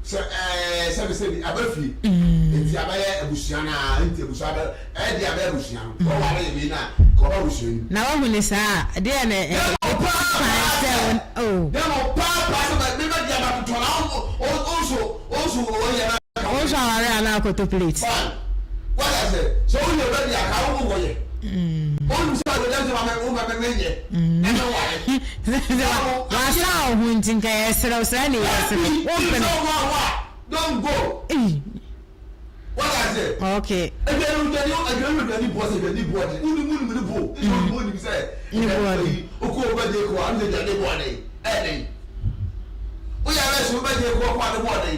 sɛ ɛɛ sɛbi sɛbi aba fie nti abɛyɛ abusua naa nti abusua bɛ. Ɛde abɛ abusua no. Wɔ ware wei na ka ɔba abusua no mu. Na wahu ne saa a, deɛ na ɛ kwan sɛ wo oh. Dɛm paa paa sɛ bɛ bɛ di aba totɔ na o o nso o nso o yɛ na. O nso aware a na akɔtɔ plate. Fine. Wata sɛ sɛ o yɛ bɛ di aka o nkɔ yɛ. O nim sɛ o dɛm sɛ ma mɛ o ma mɛ mɛ nyɛ na mɛ ware. Wasa wo ho nti nka yɛ serew sɛ ne yɛ serew. Wo mpene. Don't go. Ei. Wate aseɛ? Okay. Aduane aduane aduane aduane boɔ sɛ aduane boɔ de wonim wonim ne bo nso wonim wonim sɛ Ne boɔ de. ayi okɔ wobɛgye kɔ a ne aduane boɔ de ɛden woyɛ abɛ so wobɛgye kɔ kɔ ne boɔ de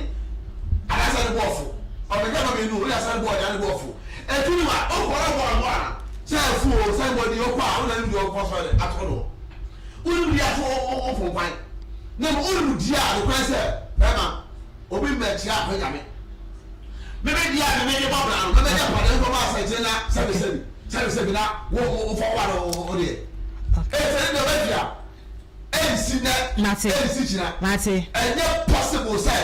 anaasɛ ne boɔ fo ɔbɛka ma mmienu woyɛ asɛ ne boɔ de ane boɔ fo ɛtu ne wa okɔ ne boɔ no ana sɛ ɛfu o sɛ boɔ de okɔ a wona ne deɛ ɔkɔ sɔ de ato no wonim deɛ ato wo kwan na wonim deɛ a nokorɛ sɛ bɛrima Obi mmɛkyerɛ akɔ nyame. Me me deɛ a me me de bɔ bra no, me bɛgya pade nkɔ bɔ asɛnkyerɛ na sɛbi sɛbi sɛbi sɛbi na wo wo wo fa ware wo wo deɛ. Ee sɛ ne deɛ ɔbɛtua ɛnsi nɛ ɛnsi kyina. Ɛnyɛ possible sɛ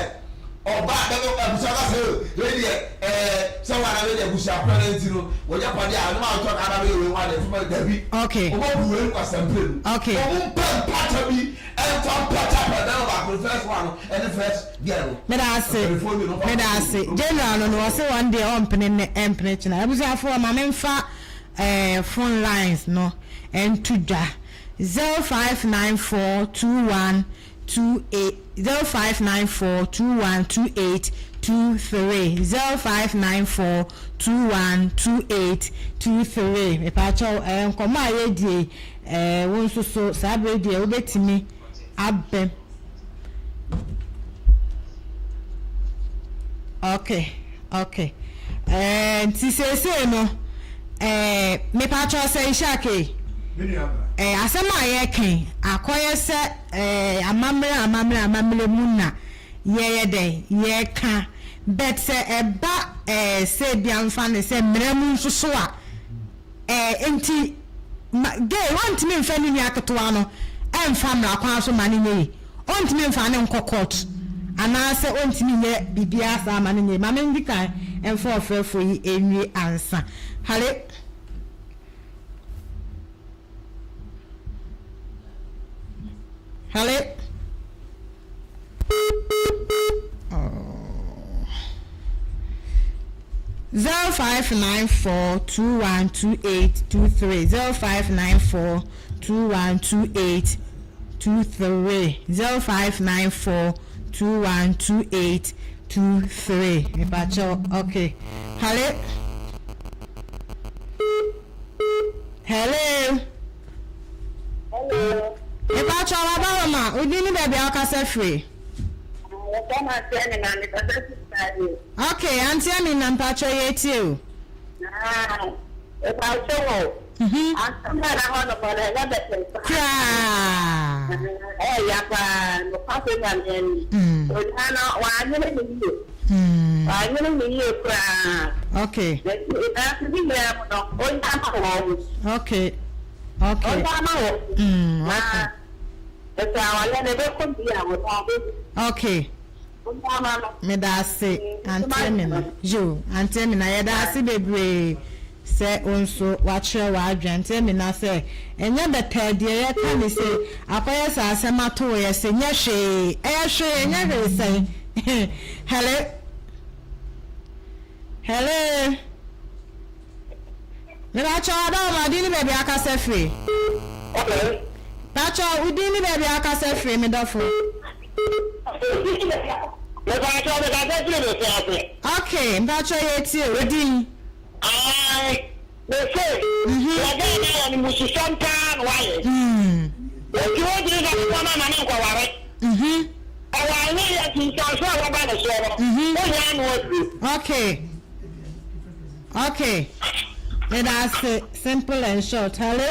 ɔba bɛbɛ abusua ka sɛ wei deɛ ɛɛ sɛ wɔn wei deɛ abusua kora na nti no wɔgya pade a ɛnum a ɔtɔ kaa na bɛyɛ wei ho adeɛ fama dabi. Ɔbɔ bu wei nkwasampire mu. Ɔmo mpɛ mpata bi. Ɛmfa mpata pɛ bɛrima baako no first one no ɛne first girl no. Meda ase Mpanyinfoɔ wie no ɔmfa meda mpata ase bi. General no no ɔse wɔn deɛ ɔmpene nnɛ ɛmpene kyena abusuafoɔ ma memfa eh, phone lines no nto dwa 0594 21 28 0594 21 28 23 0594 21 28 23 mepaakyɛw eh, nkɔmmɔ a yɛdie Ɛɛ, wo nso so, saa bere yi deɛ wobɛtumi abɛm. Ok, ok. Ɛɛ, nti seesei no, ɛɛ, mepakyɛw sɛ Ishak ei. Me nua bra. eh, asɛm a yɛreka yi, akɔyɛ sɛ eh, amammerɛ amammerɛ amammerɛ mu na yɛyɛ dɛn, yɛreka. But sɛ ɛba eh, sɛ ebia mfa no sɛ mmara mu nso so a, eh, nti ma, gay ɔntumi mfa ne nua ketewa no mfa mmara kwan so ma no nyɛ yie. Ɔntumi mfa no nkɔ court anaasɛ ɔntumi nyɛ biribiara saa ma no nyɛ yie. Ma mendi kan mfa ɔfrɛfoɔ yi nwie ansa. Hallo. Hello. Oh. 0594 212823 0594 212823 0594 212823 Mepacho okay. Hello. Hello. Hello. Mepacho waba ma wo din ne baabi a wokasa firi. Wɔfrɛ me Auntie Amina, mekasa firi Sade. Okay, Auntie Amina mpacho yɛtie o. Ah, mepacho o. Asɛm a ɛda hɔ no no ɛnyɛ bɛtɛɛ saa. Koraa. Ɛyɛ ya paa, nokwasɛ Nyame ani. Onua no, wanyene ne yie. Wanyene ne yie koraa. Okay. Nanso ne nyinaa mu no, ɔnya ama wɔn. Okay. Okay. Ɔnya ama wɔn. Na ɛsɛ awale no ɛbɛkɔ bi a wɔn abɛhu. Okay. Ɔnya ama no. Meda ase, Auntie Amina. Yo, Auntie Amina, yɛda ase bebree sɛ wo nso wakyerɛ w'adwene. Auntie Amina sɛ ɛnyɛ bɛtɛɛ deɛ yɛka ne sɛ akɔyɛ sɛ asɛm ato wo yɛ sɛ nyɛ hwee. Ɛyɛ hwee, ɛnyɛ hwee sɛn. Hello. Hello. Mepakyɛw Adaoma, din ne baabi a akasa firi? Hello. Pakyɛw, wo din ne baabi a akasa firi, me dɔfo? Mepakyɛw, mekasa firi Besuase. Okay, mpakyɛw yɛtie wo din. Ae, mese, deɛ girl no ayɛ no mususɛm paa na wayɛ. Enti wontumi mfa ne nneɛma mma no nkɔware. Ɔware no yɛ nsunsuansoɔ a ɛbɛba ne soɔ no, wohia ano aduro. Okay. Okay. Meda ase. Simple and short. Hello.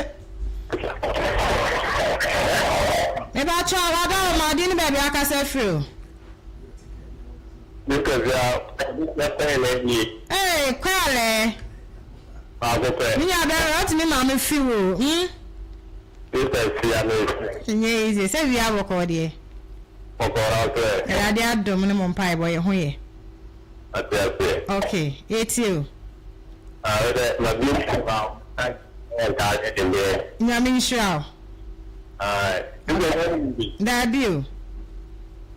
Mepakyɛw, wada wo ma ɔde ne baabi akasa firi o. Mr. Zia, kɔɛlɛ nie. Ee, kɔɛlɛ. Baako pɛ. Mi nya bɛrɛ, ɔtumi maa mi fi wo. Hmm? Mr. Zia mi. Nyɛ easy, sɛ wia bɔkɔɔ deɛ. Bɔkɔɔ na sɛ. Awurade adom ne mo mpaebɔ yɛ ho yɛ. Ate aseɛ. Ok, yɛtie o. Ah, wo dɛ, ma bi nti ma wo ntaade dedeɛ. Nyame nhyira wo. Ah, ndɛ wɔ mu bi. Daabi o.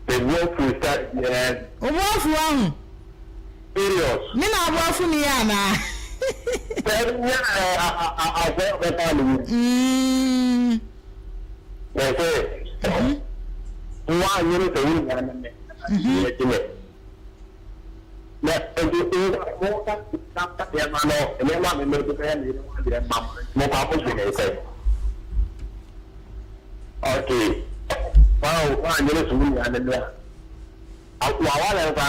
Me bo afu sa deɛ. Wo bo afu wahu. Serious. Me na abo afu me yɛ anaa? Sɛ nyɛ asɛ ɔbɛka ne mu. Mm. Mɛ sɛ, wo anyere sɛ wo nua ne me. Yɛ gye me. Na nti mo ka nneɛma no nneɛma a mɛmɛ de bɛyɛ me yere ho adeɛ ma mo mo kɔ akɔ gyina sɛ okay wɔn wɔn anyere so wo nua ne me a wawale nkwa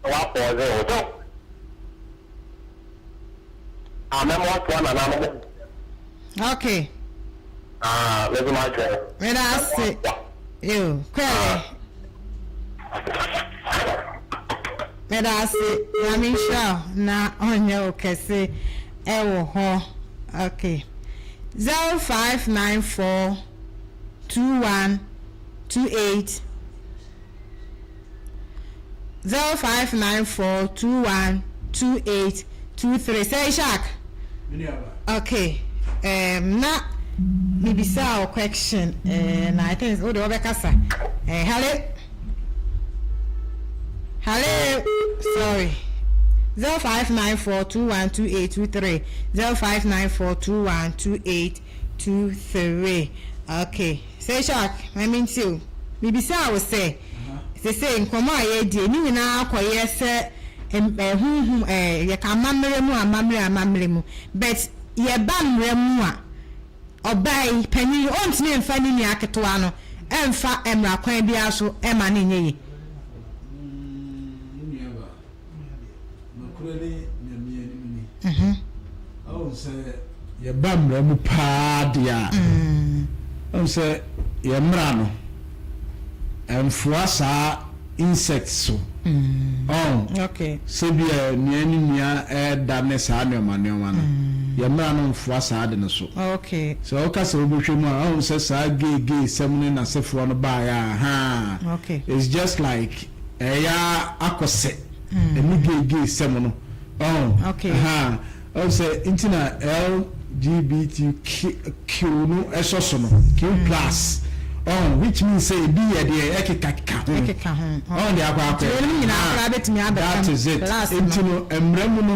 wapɔɔze wo so. Ah, mɛma watoa nananom. Okay. Ah, me nso matwɛn. Meda ase. Yo, kwɛlɛ. Meda ase. Nyame nhyira wo na ɔnyɛ wo kɛse ɛwɔ hɔ. Okay. 0594 21 28 0594 21 28 23 sɛ Ishak okay um, na mebisa wo question uh, na I think wode wɔbɛkasa uh, hello hello sorry 0594 21 28 23 0594 21 28 23 okay Sɛ Ishak, ma mentie o. Mebisaa wo sɛ, seesei nkɔmmɔ a yɛredi yi, ne nyinaa akɔyɛ sɛ honhom, yɛka amammerɛ mu amammerɛ amammerɛ mu, but yɛba mmara mu a, ɔbaa yi, panin yi, ɔntumi mfa ne nua ketewa no mfa mmara kwan biara so mma no nyɛ yie. Me nuabaa, nokorɛ ne Nyame anim ni, woahu sɛ. Yɛba mmara mu paa deɛ a, wohu sɛ yɛn mmara no, ɛmfoa saa insect so. Ɔho? Sɛ bi a nua ne nua ɛɛda ne saa nnoɔma nnoɔma no, yɛn mmara no mfoa saa ade no so. Sɛ woka sɛ wobɛhwɛ mu a, woahu sɛ saa gay gay sɛm ne n'asefoɔ no baeɛ a, haa, it's just like ɛyɛ ara akɔ sɛ ɛne gay gay sɛm no. Ɔho? Haa. Ɔhu sɛ nti na LGBTQ no sɔ so no, Q plus, ɔho, which means sɛ ebi yɛ deɛ ɛkekakeka ho, Ɛkeka ho, ɔho deɛ akɔ akɔyɛ. Nti weinom nyinaa koraa bɛtumi abɛka That is it. plus no. Nti no, mmara mu no,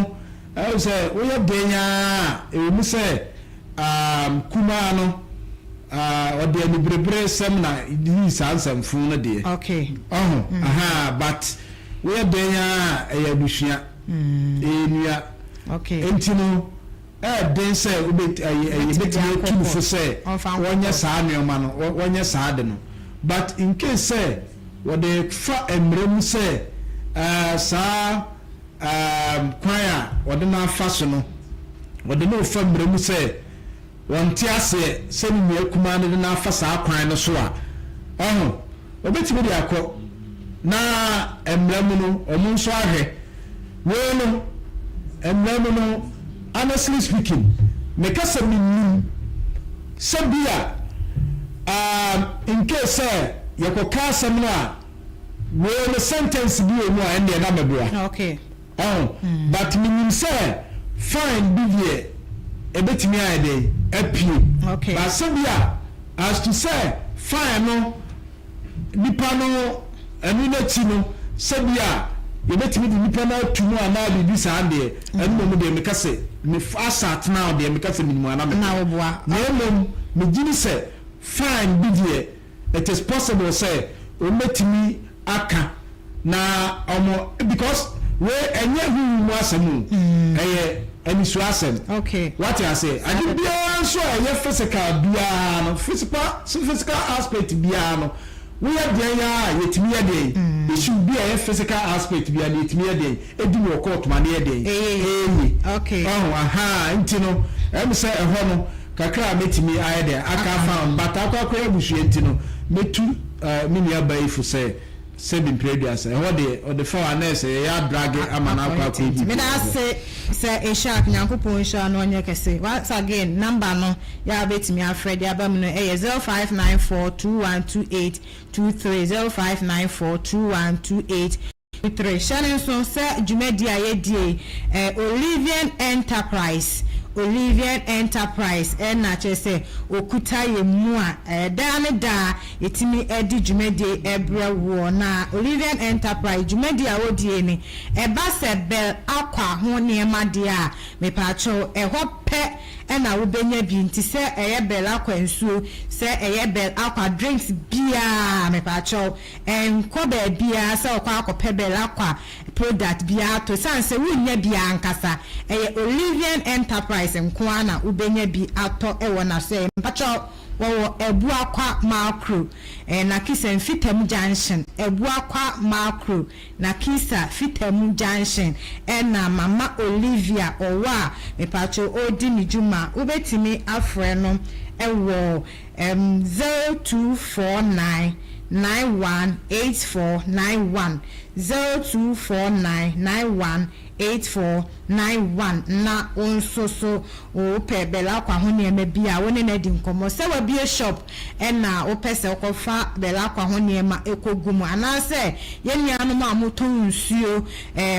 ɛhu sɛ woyɛ dɛn ara a, ɛwɔ mu sɛ um, kumaa no, uh, ɔde aniberebere sɛm na yii saa nsɛmfo no deɛ. Ɔho, ahaa, but woyɛ dɛn ara a, ɛyɛ abusua. Ɛyɛ nua. Enti no, ɛyɛ den sɛ yɛbɛtumi atu no fo sɛ wɔnyɛ saa nneɛma no, wɔnyɛ saa ade no. But in case sɛ wɔde fa mmara mu sɛ saa kwan a wɔde no afa so no, wɔde no refa mmara mu sɛ Ɔnte aseɛ sɛ ne nua kumaa no de no afa saa kwan no so a, ɔho, ɔbɛtumi de akɔ na mmara mu no wɔn nso ahwɛ. Wei no, mmara mu no, honestly speaking, meka sɛ mennim sɛ bi a, um, in case sɛ yɛkɔka asɛm no a, wei no sentence bi wɔ mu a, ɛndeɛ na mɛboa. Okay. Ɔho, but menim sɛ fine bi deɛ ɛbɛtumi ayɛ dɛn apue. Okay. But sɛ bi a as to sɛ fine no nipa no ɛno n'akyi no sɛ bi a yɛbɛtumi de nipa no ato mu anaa biribi saa deɛ, ɛno mmom deɛ meka sɛ me as at now deɛ meka sɛ menim anaa meboa. Na woboa. Na mmom megye di sɛ fine bi deɛ it is possible sɛ wɔbɛtumi aka na wɔn because wei ɛnyɛ huhu mu asɛm o, ɛyɛ anisoɔ asɛm. Okay. Wate aseɛ? Ade biara nso a ɛyɛ physical biara no, physical physical aspect biara no, woyɛ deɛn ara a yɛtumi yɛ deɛn? Issue bi a ɛyɛ physical aspect biara no yɛtumi yɛ deɛn? Ɛdi no wɔ court ma no yɛ deɛn? Ɛyɛ yie. Ɛyɛ. Okay. Ɔho, ahaa, nti no, ɛm sɛ ɛhɔ no, kakra a mɛtumi ayɛ dɛn aka afa ho, but akɔ akɔyɛ abusua nti no, mɛtu eh, me nua ba yi fo sɛ, sɛbi mprɛ aduasa, ɛhɔ deɛ, ɔde fa hɔ a na ɛsɛ yɛyɛ adrage ama no akɔ akɔyɛ biribi Meda wɔ hɔ. ase sɛ Ishaq, Nyankopɔn nhyira no ɔnyɛ kɛse. Once again, number no yɛ a wobɛtumi afrɛ de aba mu no ɛyɛ 0594 2128 23, 0594 2128. 3, Hyɛ no nso sɛ dwumadi a yɛdie ɛ Olivian Enterprise, Olivian Enterprise na kyerɛ sɛ ɔkuta yɛn mu a ɛ daa ne daa yɛtumi de dwumadie brɛ woɔ. Na Olivian Enterprise dwumadie a ɔdie ne ɛba sɛ Bell Aqua ho nneɛma deɛ a, mepaakyɛw ɛhɔ pɛ na wobɛnya bi. Nti sɛ ɛyɛ Bell Aqua nsuo, sɛ ɛyɛ Bell Aqua drinks biara mepaakyɛw Nkɔ baabiara sɛ wokɔ akɔpɛ Belacqua product biara atɔ esiane sɛ wonnya bi ankasa. Ɛyɛ Olivian Enterprise nko ara na wobɛnya bi atɔ wɔ n'asoɛeɛ. Mpakyɛw, wɔwɔ Abuakwa Makro, Nakisa Mfitamu Junction, Abuakwa Makro, Nakisa Fitamu Junction ɛna Mama Olivia ɔwɔ a mepakyɛw ɔredi ne dwuma. Wobɛtumi afrɛ no wɔ 0249 918491, 0249 918491 Na wo nso so wopɛ Belacqua ho nneɛma bi a, wo ne no adi nkɔmmɔ. Sɛ wabue shop na wopɛ sɛ wokɔfa Belacqua ho nneɛma kɔgu mu, anaasɛ yɛn nuanom a motɔn nsuo,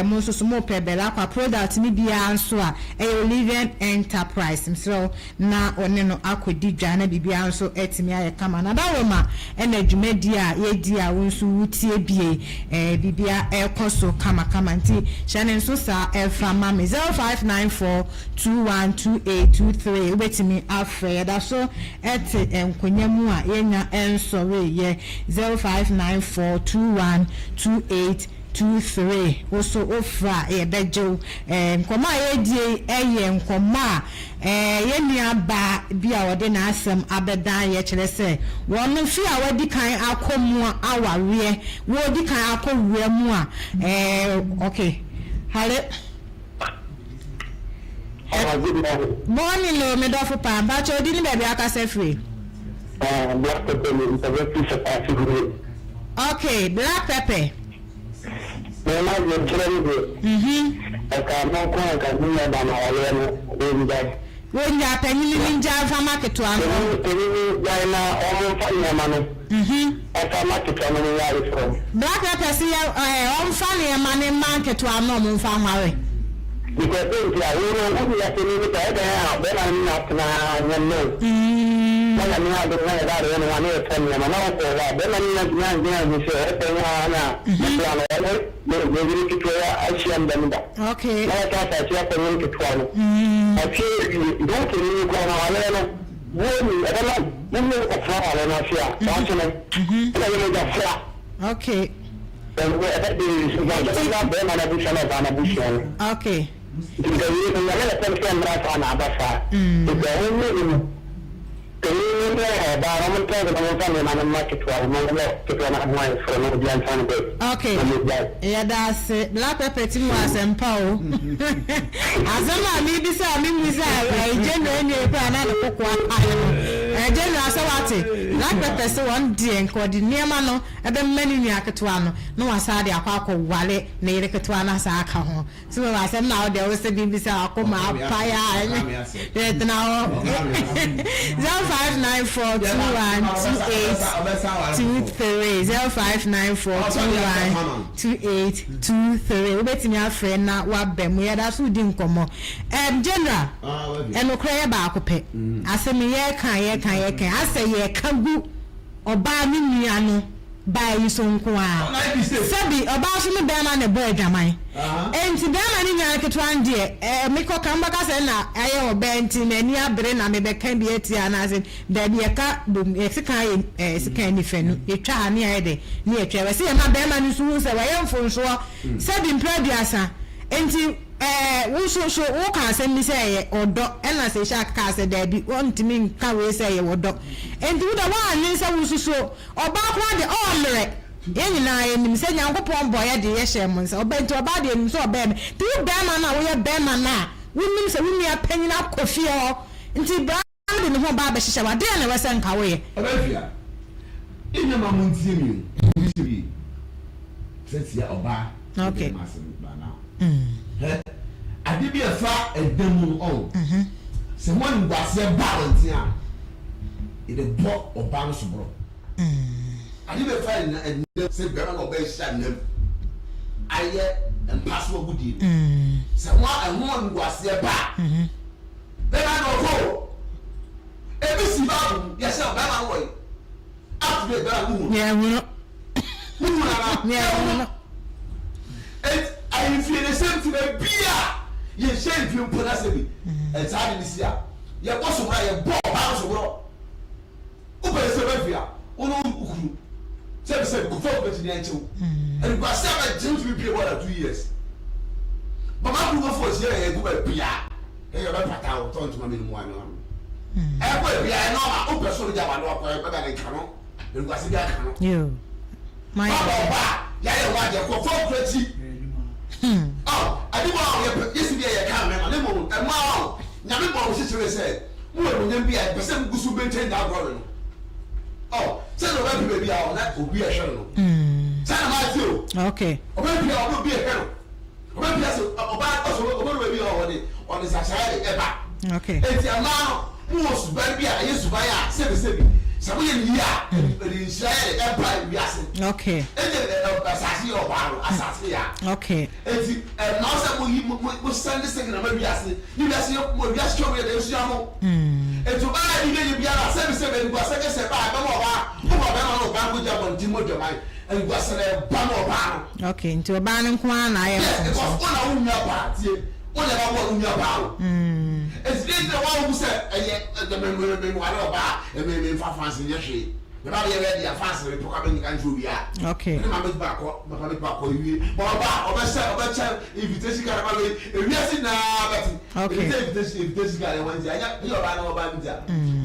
mo nso so mopɛ Belacqua product no biara nso a, ɛyɛ Olivian Enterprise. Mesrɛ wo, na ɔne no akɔdi dwa na biribiara nso atumi ayɛ kama. Na Dawoma na dwumadie a yɛdi a wo nso wotie bie, eh, biribiara ɛrekɔ so kamakama nti hyɛ ne nso saa ɛfa ma me 0594 212823 wobɛtumi afrɛ. Yɛda so te nkonya mu a yɛnnya nsɔreeɛ 0594 2128 23 wo so wofrɛ a yɛbɛgye wo. Eh, nkɔmmɔ a yɛredie yi yɛ nkɔmmɔ a Eh, yɛn nua baa bi a ɔde n'asɛm abɛdan yɛ kyerɛ sɛ wɔn mfe a wadi kan akɔ mu awareɛ, wɔredi kan akɔ wura mu a, eh, okay. Hale. Good morning. Morning o, me dɔfo paa. Mpakyɛ odi ne baabi akasa firi. Black Pepper ni mpɛsɛ fi sɛ paase huro. Okay, Black Pepper. Me ma deɛ kyerɛ ne deɛ. Ɛka mo nko a nka me nua ba no awareɛ no wɔngyae. Wɔngyae, panyin no ngyae mfa ma ketewa no. Panyin no gyae na wɔn mfa nneɛma no mfa ma ketewa no nyɛ ayeforɔ. Black Pepper se yɛ ɛɛ ɔmfa nneɛma no mma nketewa no na ɔmo mfa nware. Because sɛ nti a wo no wo nua panin no sɛ ɛdɛn a bɛrima no ne no atena nyɛ nnɛ o. Na Nyame adom na yɛba abɛyɛ ne ho a na yɛtɔ nneɛma na wokɔɔ hɔ a bɛrima no nya ntumi andwene anhu sɛ ɛdɛn ara na ne bra no ɔne ne ne yere ketewa yi ahyia mba mu da. Okay. Na wɔtɔ asase akɔ nyem ketewa no. Afei awie nti wo panin no koraa no awareɛ no woɔ ni ɛbɛma mo ne no kɔtena awareɛ no ase a daakye no ɛna yɛ mogya fra. Okay. Ɛnde ɛbɛ de nsunsuanso bɛba bɛrima no abusua ne ɔbaa no abusua no. Okay. Nti nka wei no Nyame na pɛ sɛ mmra saa na aba saa. Nti ɔmo mmienu no, panin no ne ɔbaa no ɔmo ntena ase na ɔmo nfa nneɛma no mma ketewa no na ɔmo nyɛ ketewa no ho ayeforo na obiara ntena ne baabi. Okay. Na ɔmo gyae. Yɛda ase. Black Pepper ti mu wɔ asɛmpa o. Asɛm a mebisa a memmisa ɛyi General nwie koraa na ne koko apae no. Ɛɛ General sɛ wate. Black Pepper se wɔn deɛ nka ɔde nneɛma no ɛbɛma ne nua ketewa no na wasan de akɔ akɔware ne yere ketewa no asan aka ho. So woahu asɛm no a wode wo se bebisa w'akoma apae a ɛnyɛ yɛ tena hɔ. 0594 21 28 23 0594 21 28 23 wobɛtumi afrɛ na woaba mu yɛda so redi nkɔmmɔ. Um, General, ɛnokorɛ yɛ baako pɛ. Asɛm yi yɛreka yɛreka yɛreka asɛ yɛreka gu Ɔbaa ne nua no baa yi so nko ara. Sɛbi ɔbaa nso ne bɛɛma na ɛbɔ adwaman. Enti bɛɛma ne nua ketewa no deɛ, ɛɛ me kɔ ka mobɛka sɛ na ayɛ ɔbaa nti m'ani abere na me bɛka bi atia anaasɛ daabi yɛka bom yɛ sekan yɛ ɛɛ sekan nifanu yɛtwa ha ne ayɛ dɛ ne yɛtwa ɛwɔ sɛ yɛma bɛɛma no nso hu sɛ wayɛ mfonsoɔ sɛbi mprɛ aduasa enti Ɛɛ, wo nso, so woka asɛm bi sɛ ɛyɛ ɔdɔ? Ɛnna Seisha kaa sɛ, Dabi, wɔrentumi nka wei sɛ ɛyɛ ɔdɔ. Enti wo deɛ, woannwen sɛ wosusuo ɔbaa koraa deɛ, ɔɔmmerɛ. Yɛn nyinaa yɛnim sɛ Nyankopɔn bɔɔ yɛ de yɛ hyɛɛ mo nsa. Ɔbaa, enti ɔbaa deɛ yɛnim sɛ ɔbɛɛ me. Nti wo barima no a woyɛ barima no a, wonim sɛ wo nua panyin akɔ fie hɔ, nti bra. No de ne ho ba abɛhyehyɛ wo a, deɛn na ɛwɔ sɛ nka woyɛ? Ɔbɛhwia. Nnya ma mo ntie me o. Mo ntie me yie. Sɛ tia ɔbaa ne bɛrima asɛm ba now. Hɛ ade bi a ɛfa ɛda mu no ɔn. Sɛ mo animguaseɛ ba abɔnten a, yɛde bɔ ɔbaa no soborɔ. Ade bi a ɛfa ɛnna mu sɛ bɛrima ne ɔbaa ahyia nna mu ayɛ mpa so agodie no, sɛ mo ɛho animguaseɛ ba a, Bɛrima no ɔkɔ o. Ebi si Bible mu, yɛsɛ ɔbɛrima no wɔ yi. Up to date bɛrima no wohu. Yɛn hunu. Wohu nana. Yɛn hunu. Et ahemfie ne sɛm ti baabi a yɛhyɛ ahemfie mpo na sɛ bi. Ɛsaa de ne si a yɛbɔ soborɔ a yɛbɔ ɔbaa no soborɔ. Wopɛ sɛ bɛfi a wo ne wo kunu sɛbi sɛbi kɔfa wo bɛkyi ne ɛnkyew. Animguase a bɛgye wo tumi pie more than 2 years. Mama kuru bɔfo ɔhyia yɛ ɛgu baabi a ɛyɛ ɔbɛpata wo tɔ ntoma mmienu mu ano ano. Ɛkɔ ebi a ɛnɔ ma wopɛ so gya wano akɔ ɛbɛba ne nka no animguase bi aka no. Baba ɔba a yɛayɛ ho adeɛ kɔfa wo kura akyi. Ɔ ade bɔ a yɛpɛ yɛsi deɛ yɛka mmarima ne mmom mmaa o Nyame bɔ wo kyekyeree sɛ mowɔ animuonyam bi a ɛpɛ sɛ mugu so maintain that glory no. Oh, sɛdeɛ ɔbɛpɛ baabi a ɔna obi a ɛhwɛ no no. Saa na maa ti o. Okay. Ɔbɛpia ɔbɛ obi a ɛhwɛ no. Ɔbɛpia sɛ ɔbaa ɔsɛ ɔbɛdɔ baabi a ɔde ɔde nsakyeraɛ de ɛba. Okay. Eti mmaa no mowɔ suban bi a ɛyɛ suban a sɛbisɛbi sɛ moyɛ no yie a ɛde nhyira yɛ de ɛba wiase. Okay. Ɛnyɛ asase yɛ ɔbaa no asase yɛ a. Okay. Enti ɛmma wo sɛ moyi mo mo mo sɛnde signal ma wiase ne wiase yɛ mo wiase twɛ mo yɛ dɛ nsua mo. Enti ɔbaa a ɛdi yɛ biara sɛbi sɛbi animguasɛ kɛsɛ ba a ɛbɛma ɔbaa mo ma ɔbɛrima no ɔbaa nkɔgye abɔnten mu adwaman animguasɛ na ɛba ma ɔbaa no. Okay, nti ɔbaa no nko ara na ayɛ Yes, mfomso. because wo na wo nua baa tie wo na ɛba wo nua baa o. Enti deɛ nti na wɔn sɛ ɛyɛ ɛdɛ me me me ware ɔbaa me me nfa fansi nyɛ hwee. Me ba bɛyɛ ready a fans no mepɛ kɔ abɛnyika nkyerɛ obiara. Okay. Me ne maame bɛtumi akɔ, me papa bɛtumi akɔ ewie. But ɔba a, ɔbɛhyɛ ɔbɛkyɛ invitation card ama wei, ewiase nyinaa bɛte. Okay. Ebi sɛ invitation invitation card ɛwɔ nti a, ɛnyɛ ɛnyɛ ɔbaa ne ɔbaa no nti a.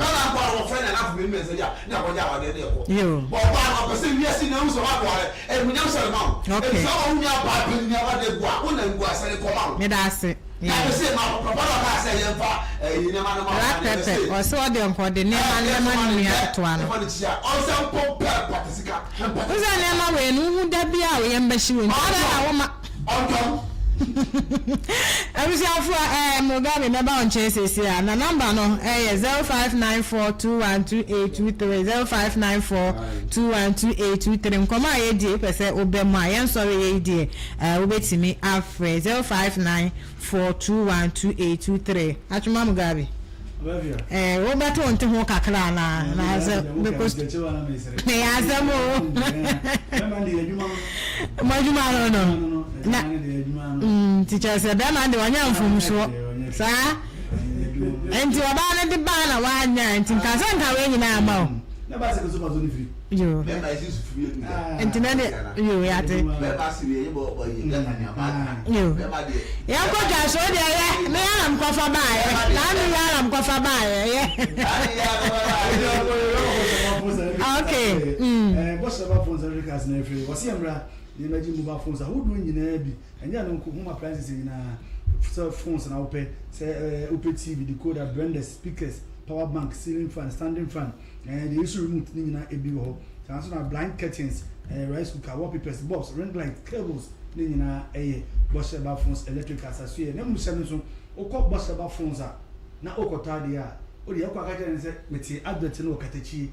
Bɛrima nko ara wɔfrɛ ne anafo mmienu mmiɛnsa bi a, ne akɔgye awadeɛ ne ɛkɔ. Yo. But ɔbaa no ɔpɛ sɛ wiase nyinaa hu sɛ wabɔre, animuonyam hyɛ no ma wo. Okay. Enti sɛ ɔma wo nua baa panyin awadeɛ gu a, wo na ngu asɛre kɔma wo. Meda ase. Na me se ma papa na ɔkaa sɛ yɛmfa ɛyi nneɛma no ma Black ɔma no pepper se. ɔse ɔde nka ɔde nneɛma Ɛɛ no yɛmfa ma no ne nua nnɛ ketewa no. yɛmfa no kyia ɔnsɛ mpo pɛ mpata sika mpata Wo sɛ sika. nneɛma wei no wohu da biara a wo yam bɛhye wo nti adɛn na woma. Ɔntɔn. Abusuafoɔ ɛɛ Mugabe mɛba wo nkyɛn seesei a na number no ɛyɛ 0594212823 0594212823 nkɔmɔ a yɛdie wopɛ sɛ wobɛ mu a yɛnsɔre yɛ yi deɛ ɛɛ wobɛtumi afrɛ 0594212823 Atwoma Mugabe. Eh, wobɛto wo nte ho kakra anaa? Anaasɛ wobɛkɔ Ɛyɛ asɛm o. Mo adwuma no no. Na nti kyerɛ sɛ bɛrima no de wanya mfomsoɔ saa. Nti ɔbaa no de baa na wanya nti nka sɛ nka wei nyinaa ama o. Yo. Nti na de yo yate. Yo. Yɛnkɔ dwa so deɛ yɛ me ara mkɔfa baayɛ. Na me ara mkɔfa baayɛ yɛ. Okay. Bɔhyɛ ba phones every cars na efiri. Wɔsi yɛn mmra nneɛma gye mobile phones ahodoɔ nyinaa bi. Ɛnyɛ ɛno nko, home appliances nyinaa. Sɛ phones na wopɛ, sɛ wopɛ TV, decoder, blenders, speakers, power bank, ceiling fan, standing fan. Ɛɛ deɛ yɛsu remote ne nyinaa ebi wɔ hɔ. Saa nso na blind curtains, ɛɛ rice cooker, wallpapers, bulbs, ring light, cables ne nyinaa ɛyɛ Bɔhyɛ Ba Phones Electricals asoɛeɛ. Na mmom hyɛ no nso, wokɔ Bɔhyɛ Ba Phones a na wokɔtɔ adeɛ a, wodeɛ wokɔ a ka kyerɛ no sɛ mete advert no wɔ Katakyie.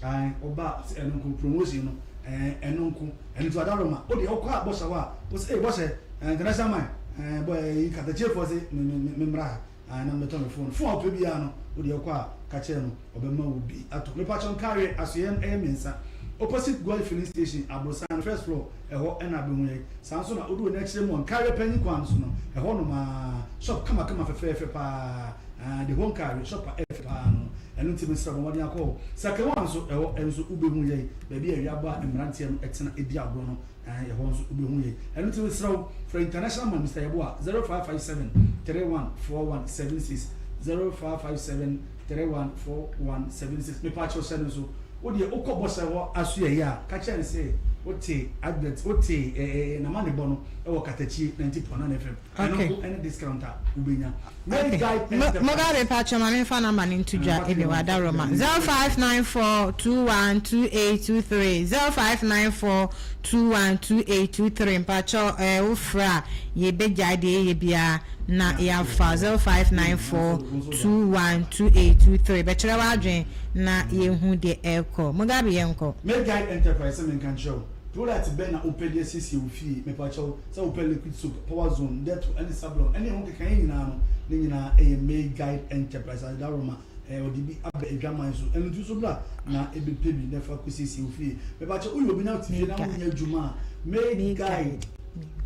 Ae, woba a ɔse ɛno nko, promotion no, ɛɛ ɛno nko. Ɛno nti Ɔdaroma, wodeɛ wokɔ a Bɔhyɛ hɔ a, wose ee Bɔhyɛ, ɛɛ International man, ɛɛ bɔ ɛyi Katakyiefoɔ se me me me mmra ha. Ae na mebɛtɔ me phone. Phone a wopɛ biara no wo deɛ wokɔ a ka kyerɛ no ɔbɛma wo bi atɔ. Mepakyɛw Nkareɛ asoɛeɛ no ɛyɛ miɛnsa. Opposite Goil filling station aborosan no first floor ɛhɔ ɛna abɛhu yɛn. Saa nso na wode w'ani akyerɛ mu wɔ Nkareɛ panyin kwan no so no ɛhɔ nom aa shop kamakama fɛfɛɛfɛ paa aa the whole Nkareɛ shop a ɛfɛ paa no ɛno nti mesrɛ bɔ mmɔden akɔ hɔ. Sakewa nso ɛhɔ nso wobɛhu yɛn baabi a awia bɔ a mmeranteɛ no tena di agorɔ no. Ɛɛ, ɛhɔ nso wobɛhu yɛn. Ɛno nti mesrɛ wo, frɛ International Man Mister Yeboah, 0557 3141 76, 0557 3141 76. Mepaakyɛw hyɛ no nso, wo deɛ wokɔ bɔhyɛ hɔ asoɛeɛ a, ka kyerɛ no sɛ wote advert, wote ɛɛ n'amanebɔ no wɔ Katakyie 90.9 FM. Ɛno Okay. nko ɛne discount a wobɛnya. May Okay. Guide Mo Enterprise. Mugabe pacho ma memfa number no nto dwa ebi wa da Roma 0594212823 0594212823 mpacho eh wo frɛ a yɛbɛgyae deɛ yɛyɛ biara na yɛafa 0594212823 bɛkyerɛ w'adwen na yɛhu deɛ ɛrekɔ. Mugabe yɛnkɔ. May Guide Enterprise sɛ menka nkyerɛ wo, product bɛn na wopɛ de asiesie wo fie? Mepakyɛw, Sɛ wopɛ liquid soap, power zone, dettol ɛne sablon ɛne ɛho nkekaeɛ nyinaa no, ne nyinaa ɛyɛ May Guide Enterprise Adaworoma ɛɛ ɔde bi aba adwaman so. Ɛno nti nso bra na ɛbɛpɛ bi na fa kɔsiesie wo fie. Mepakyɛ woyɛ obi na wote fie na wonyɛ adwuma a, May Guide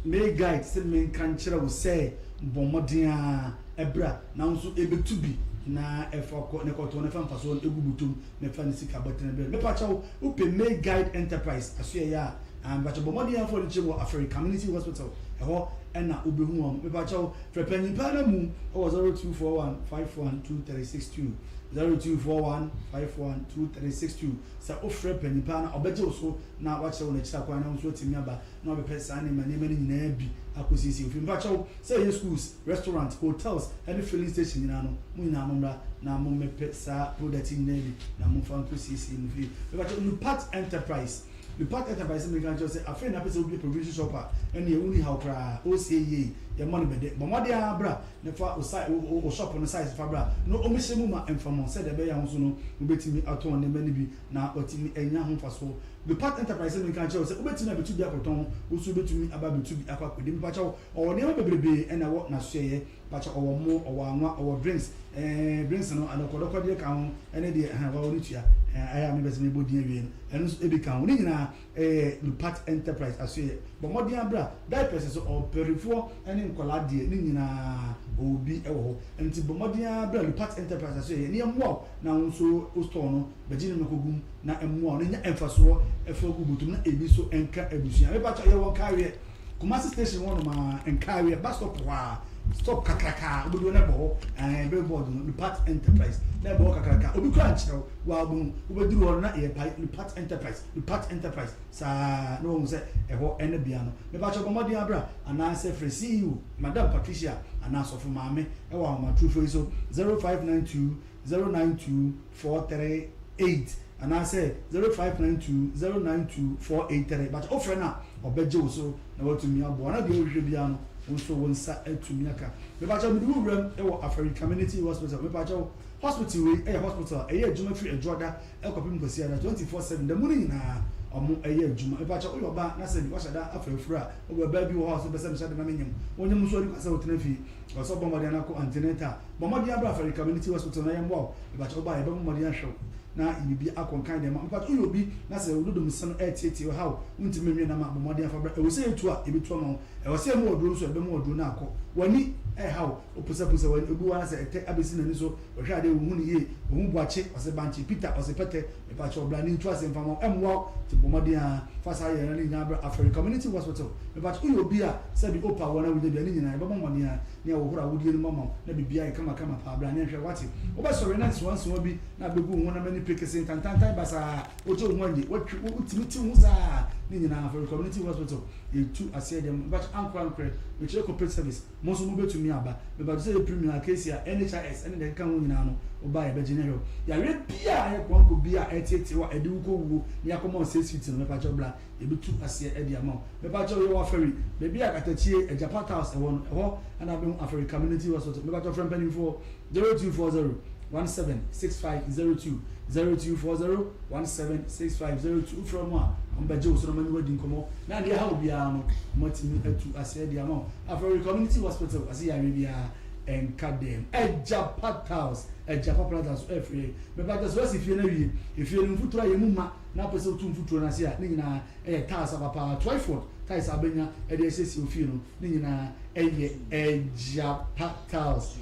May Guide sɛ menka nkyerɛ wo sɛ bɔ mmɔden ara bra na wo nso ɛbɛtu bi na ɛfa kɔ na ɛkɔtɔn na ɛfa mfasoɔ no ɛgu bɔtɔm na ɛfa ne sika bɔtene brɛ. Mepakyɛ wo wopɛ May Guide Enterprise asoɛeɛ a, Ah mepakyɛw bɔ mmɔden ara fa w'ani kyerɛ mu wɔ Aferi Community Hospital, ɛhɔ na wobɛhu wɔn. Mepakyɛw frɛ panyin paa no amu wɔ 0241 512362, 0241 512362. Sɛ wofrɛ panyin paa no a, ɔbɛgye wo so na wakyerɛ wo n'akyiri akwan na wo nso woatumi aba na wabɛpɛ saa nneɛma nneɛma no nyinaa bi akɔsiesie wo fie. Mepakyɛw sɛ ɛyɛ schools, restaurant, hotels ne filling station nyinaa no, mo nyinaa mommra na mommɛpɛ saa product yi nyinaa bi na momfa nkɔsiesie mo fie. Mepakyɛw Lupat Enterprise. Me part enterprise sɛ menka nkyerɛ wo sɛ afei na apɛ sɛ wobue provision shop a, ɛnneɛ wonni haw koraa. Ose yei, yɛmmɔ no bɛdɛ. Bɔ mmɔden ara bra na fa wo si wo wo shop no size fa bra na wɔmmɛhyɛ mu ma mfa mo sɛdeɛ ɛbɛyɛ a wo nso no wobɛtumi atɔn nneɛma no bi na watumi anya ho mfasoɔ. Me part enterprise sɛ menka nkyerɛ wo sɛ wobɛtumi abɛtu bi akɔtɔn, wo nso wobɛtumi aba abɛtu bi akɔ akɔdi. Mepakyɛw, ɔwɔ nneɛma bebrebee na ɛwɔ n'asoɛeɛ. Pakyɛ ɔwɔ mo, ɔwɔ anwa, ɔwɔ drinks ɛɛ drinks no adɔkɔdɔkɔ deɛ ka ho ɛne deɛ ɛhɛn wawo ne tua ɛɛ ayɛ a mepɛ sɛ mebɔ din awie no ɛno nso ebi ka ho ne nyinaa ɛyɛ Lupat Enterprise asoɛyɛ bɔ mmɔden abra diapers nso ɔwɔ mpanyinfoɔ ɛne nkwadaa deɛ ne nyinaa ɔwɔ bi ɛwɔ hɔ ɛno nti bɔ mmɔden abra Lupat Enterprise asoɛyɛ ne ɛmmoa wo na wo nso wo store no bɛgye nneɛma kɔgu mu na ɛmmoa wo na nya mfasoɔ ɛfa gu bɔtɔ mu na ebi nso ɛnka abusua mepakyɛ yɛwɔ nkaaweɛ Kumasi station hɔ nom aa Nkareɛ bus stop hɔ aa Stop kakraka a wobɛdu hɔ na ɛbɔ hɔ ɛɛ billboard no Lupat Enterprise na ɛbɔ hɔ kakraka obi koraa nkyerɛ wo waa wobɛhu wobɛduru hɔ no na yɛpae Lupat Enterprise Lupat Enterprise saa na wahu sɛ ɛhɔ ɛne bea no mepakyɛ bɔ mmɔden abra anaasɛ frɛ CEO Madam Patricia anaa Sɔfo Maame ɛwɔ ahomatorofo yi so 0592 092 438 anaasɛ 0592 092 483 but wofrɛ no a ɔbɛgye wo so na watumi aboa na deɛ wohwehwɛ biara no wo nso wo nsa atumi aka. Mepakyɛw mede wo wuram wɔ Afari Community Hospital. Mepakyɛw hospital wei ɛyɛ hospital a ɛyɛ adwuma firi Adwoada ɛkɔpem Kwasiada 24/7 da mu no nyinaa ɔmo ɛyɛ adwuma. Mepakyɛw woyɛ ɔbaa na sɛ bi wahyɛ da afa afuru a wowɔ ɛbaa bi wɔ hɔ a ɔsɛ pɛ sɛ mehyɛ da na menyem wonyem nso ɔde kwa sɛ wotena fie ɔsɛ ɔbɔ mmɔden na kɔ antenatal bɔ mmɔden abra Afari Community Hospital na yɛmmoa wo. Mepakyɛw woba a yɛbɛbɔ mmɔden ahwɛ wo na biribi akɔ nkan de ama. Mepakyɛw woyɛ obi na sɛ wo dodomsa no ɛreteetee wo haw wontumi nwe nam a bɔ mmɔden afa bra. Ɛwɔ sɛ yɛtu a yɛbɛtu ama wo. Ɛwɔ sɛ yɛma wo aduro nso a yɛbɛma wo aduro no akɔ. W'ani ɛreha wo, wopusapusa w'ani, obi wɔ hɔ a sɛ ɛtɛ abɛsi n'ani so, ɔhwɛ adeɛ ɔnhu no yie, ɔhu boakye, ɔse bankye, Peter, ɔse pɛtɛ, mepakyɛw bra ne ntu ase mfa ma wo, ɛmmoa wo, nti bɔ mmɔden ara fa saa yɛn no nyinaa bra Afɛre Community Hospital. Mepakyɛw woyɛ obi a sɛbi wopa awoɔ na wonya bi a, ne nyinaa yɛbɛbɔ mmɔden ara ne ahohoro awodie no mu ama wo na biribiara ayɛ kamakama paa, bra ne nhwɛ, woate? Wobɛsɔre na nsewansewa bi na abɛgu wo honam ani pekesee, ntantantan basaa, wogye wo ho annye, woatwi, wotumi te wo ho saa, ne nyinaa Afɛre Community Hospital. Yɛtu aseɛ deɛ mepakyɛ ankorankorɛ mekyerɛ corporate service mo nso mobɛtumi aba mepakyɛ sɛ yɛ premium acacia NHIS ɛne deɛ ɛkeka ho nyinaa no woba a yɛbɛgye ne hwɛ wo yareɛ biaa a ɛyɛ koanko biaa a ɛteetee wo a ɛde wo kɔ wuo na yɛakɔma wo 6 feet no mepakyɛ bra yɛbɛtu aseɛ de ama wo mepakyɛ yɛwɔ afɛri baabi a katakyie agyapa tiles ɛwɔ no ɛhɔ ɛna wobɛhu afɛri community hospital mepakyɛ frɛ mpanimfoɔ 0240 176502 0240 176502 Wofrɛ wɔn a, wɔbɛgye wo so na wɔne wo adi nkɔmmɔ, na adeɛ ɛha wo biara no, wɔatumi atu aseɛ de ama wo. Afei Community Hospital, wɔse yareɛ biara ɛnka dɛm. Agyapa Tiles, Agyapa Plaza so ɛfiri yɛn. Mepakyɛ sɛ woasi fie no awie, efie no mfuturo ayɛ mu ma na wopɛ sɛ wotu mfuturo no ase a, ne nyinaa ɛyɛ tiles aba paa. Twyford tiles a wobɛnya de asiesie wo fie no, ne nyinaa ɛyɛ Agyapa Tiles.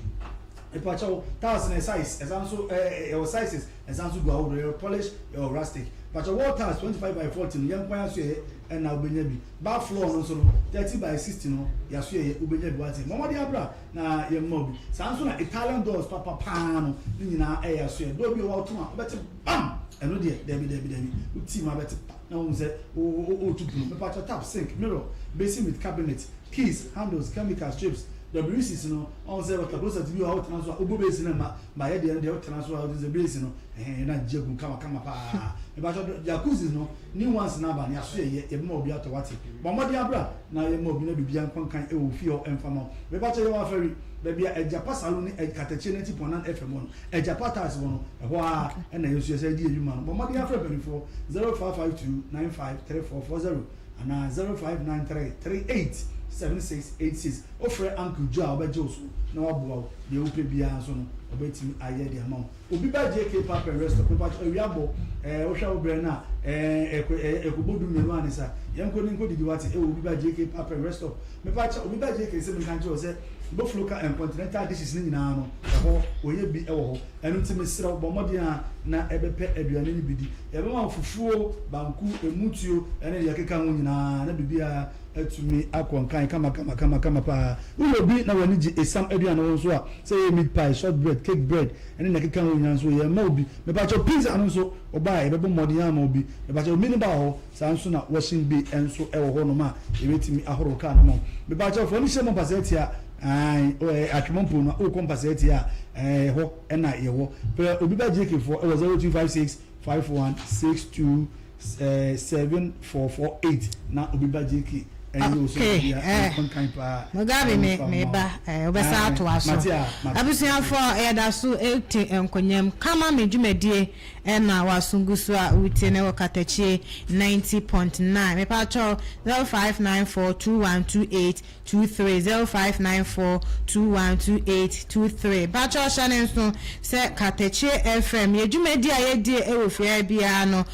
Mepakyɛw, tiles no size, ɛsan nso ɛwɔ sizes, ɛsan nso gu ahodoɔ, yɛwɔ polish, yɛwɔ rustic. Mepakyɛw, wall tiles 25 by 40 no, yɛn nko ara yɛaso yɛyɛ ɛna wobɛnya bi. Bath floor no nso no, 30 by 60 no, yɛaso yɛyɛ, wobɛnya bi wate. Bɔ mmɔden abra na yɛmma wo bi. Saa nso na Italian doors papa paa no, ne nyinaa ɛyɛ yɛaso yɛ. Door bi wɔ hɔ a woto a, wobɛte bam! Ɛno deɛ, dabi dabi dabi, wotii mu a wobɛte pa na wohu sɛ woretu pono. Mepakyɛw, tap, sink, mirror, basin with cabinet, keys, handles, chemicals, chips, WCs no, ɔhu sɛ water closet bi wɔ hɔ a wotena so a wobɔ base no mma, ba yɛ deɛ no deɛ wotena so a wotumi sɛ base no ɛhɛn na gye agu kama kama paa. Mepakyɛ jacuzzis no new ones no aba no yɛaso yɛyɛ yɛbɛma obi atɔ wate. Bɔ mmɔden abra na yɛma obi na biribiara nkɔ nkan wɔ wo fie hɔ ɛmfa ma wo. Mepakyɛ yɛwɔ Afari baabi a Agyapa Saloon ne Katakyie 90.9 FM wɔ no, Agyapa Tiles wɔ no, ɛhɔ ara ɛna yɛn nso yɛsan di yɛn dwuma no. Bɔ mmɔden afrɛ mpanimfoɔ 0552 953440. Anaa 0593 38 7686. Wofrɛ Uncle Joe a ɔbɛgye wo so na waboa wo. Deɛ wopɛ biara nso no, ɔbɛtumi ayɛ de ama wo. Obi ba JK Pap and Rest Stop, mepakyɛ awia bɔ, ɛɛ wohwɛ wo berɛ no a, ɛɛ ɛkɔ ɛɛ ɛkɔbɔ du mmienu a ne sa. Yɛnkɔ ne nkɔ didi wate, ɛwɔ Obi ba JK Pap and Rest Stop. Mepakyɛ Obi ba JK sɛ menka nkyerɛ wo sɛ both local and continental dishes no nyinaa no, ɛhɔ wɔyɛ bi wɔ hɔ. Ɛno nti mesrɛ wo bɔ mmɔden ara na bɛpɛ aduane no bi di. Yɛbɛma wo fufuo, banku, ɛmutuo ne deɛ ɛkeka ho nyinaa na biribiara atumi akɔ nkan kama kama kama kama paa. Woyɛ obi na w'ani gye esiam aduane ho nso a, sɛ ɛyɛ meat pie, short bread, cake bread ne deɛ ɛkeka ho nyinaa nso yɛma wo bi. Mepakyɛw pizza no nso woba a yɛbɛbɔ mmɔden ama wo bi. Mepakyɛw mini bar wɔ hɔ, saa nso na washing bay nso wɔ hɔnom a yɛbɛtumi ahoro wo car no ama wo. Mepakyɛw fa w'ani hyɛ mu mpasaa tia. Ae, o ɛyɛ Atwemampo no, wokɔ mpasaa tia a, ɛɛ, ɛhɔ na yɛwɔ. Frɛ obi ba JK foɔ ɛwɔ 0256 51 62 7448 na obi ba JK ɛnyɛ wo so Okay, bia eh, nkan paa. Mugabe me ɛmfa me mma ba wo. eh, wobɛsa Ae, atoa so. mate a, mate. Abusuafoɔ yɛda so te nkonyam kama me dwumadie ɛna waso gu so a wotie no wɔ Katakyie 90.9. Mepakyɛw 0594 2128 23 0594 2128 23 Mpakyɛw hyɛ no nso sɛ Katakyie FM yɛ dwumadi a yɛdie wɔ fie ha biara no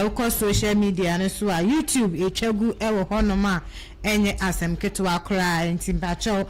wokɔ social media no so a YouTube yɛtwa gu wɔ hɔnom a ɛnyɛ asɛm ketewa koraa nti mpakyɛw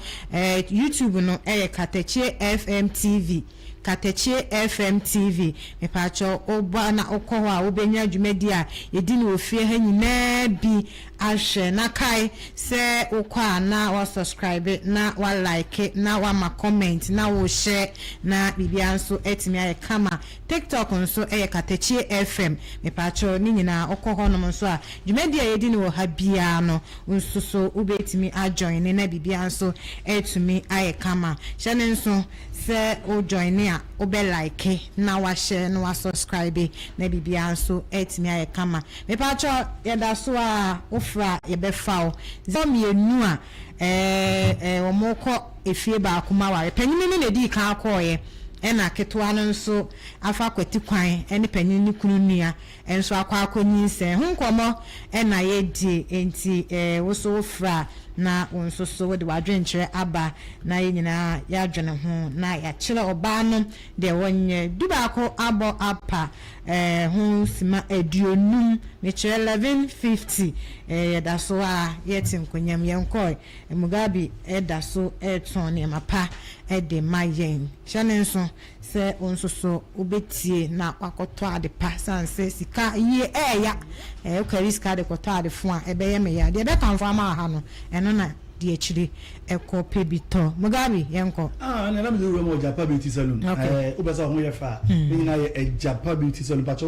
YouTube no yɛ Katakyie FM TV. Katakyie FM TV. Mepaakyɛw woba na wokɔ hɔ a wobɛnya dwumadi a yɛdi no wɔ fie ha nyinaa bi ahwɛ. Na kae sɛ wokɔ a na wa subscribe na wa like na wama comment na wo share na biribiara nso atumi ayɛ kama. TikTok nso yɛ Katakyie FM. Mepaakyɛw ne nyinaa wokɔ hɔnom nso a dwumadi a yɛdi no wɔ ha biara no nso so wobɛtumi a join na biribiara nso atumi ayɛ kama. Hyɛ no nso sɛ wo join a wobɛ like na wahyɛ na wa subscribe na biribiara nso atumi ayɛ kama. Mepaakyɛw yɛda so a wofra a yɛbɛfa wo. Zero mmienu a ɛɛ ɛɛ wɔn kɔ efie baako mu aware. Panyin no na edii kan akɔɔyɛ ɛna ketewa no nso afa kwati kwan ɛne panyin ne kunu nua nso akɔ akɔnyinsɛn ho nkɔmɔ ɛna yɛdi nti woso wofra na wo nso so wode w'adwenkyerɛ aba na yɛn nyinaa yɛadwene ho na yɛakyerɛ ɔbaa no deɛ wɔnyɛ 11 abɔ apa ho sima 50 mekyerɛ 11:50. Yɛda so a yɛte nkonnwa mu yɛnkɔe. Mugabe ɛda so ɛretɔn nneɛma pa ɛde ma yɛn. Hyɛ ne nso sɛ wo nso so wobɛtie na wakɔtɔ ade pa san sɛ sika yie ɛɛya wokari sika de kɔtɔ ade fo a ɛbɛyɛ me ya deɛ ɛbɛkamfo ama ha no ɛno na deɛ akyire ɛkɔ pɛ bi tɔ. Mugabe, yɛnkɔ. Ah, ɛna mi de wura mu Ɔgyapa Beauty Salon. Okay. Wobɛ sɛ ɔho yɛ fa a, ne nyinaa yɛ Ɛgyapa Beauty Salon. Pakyɛw.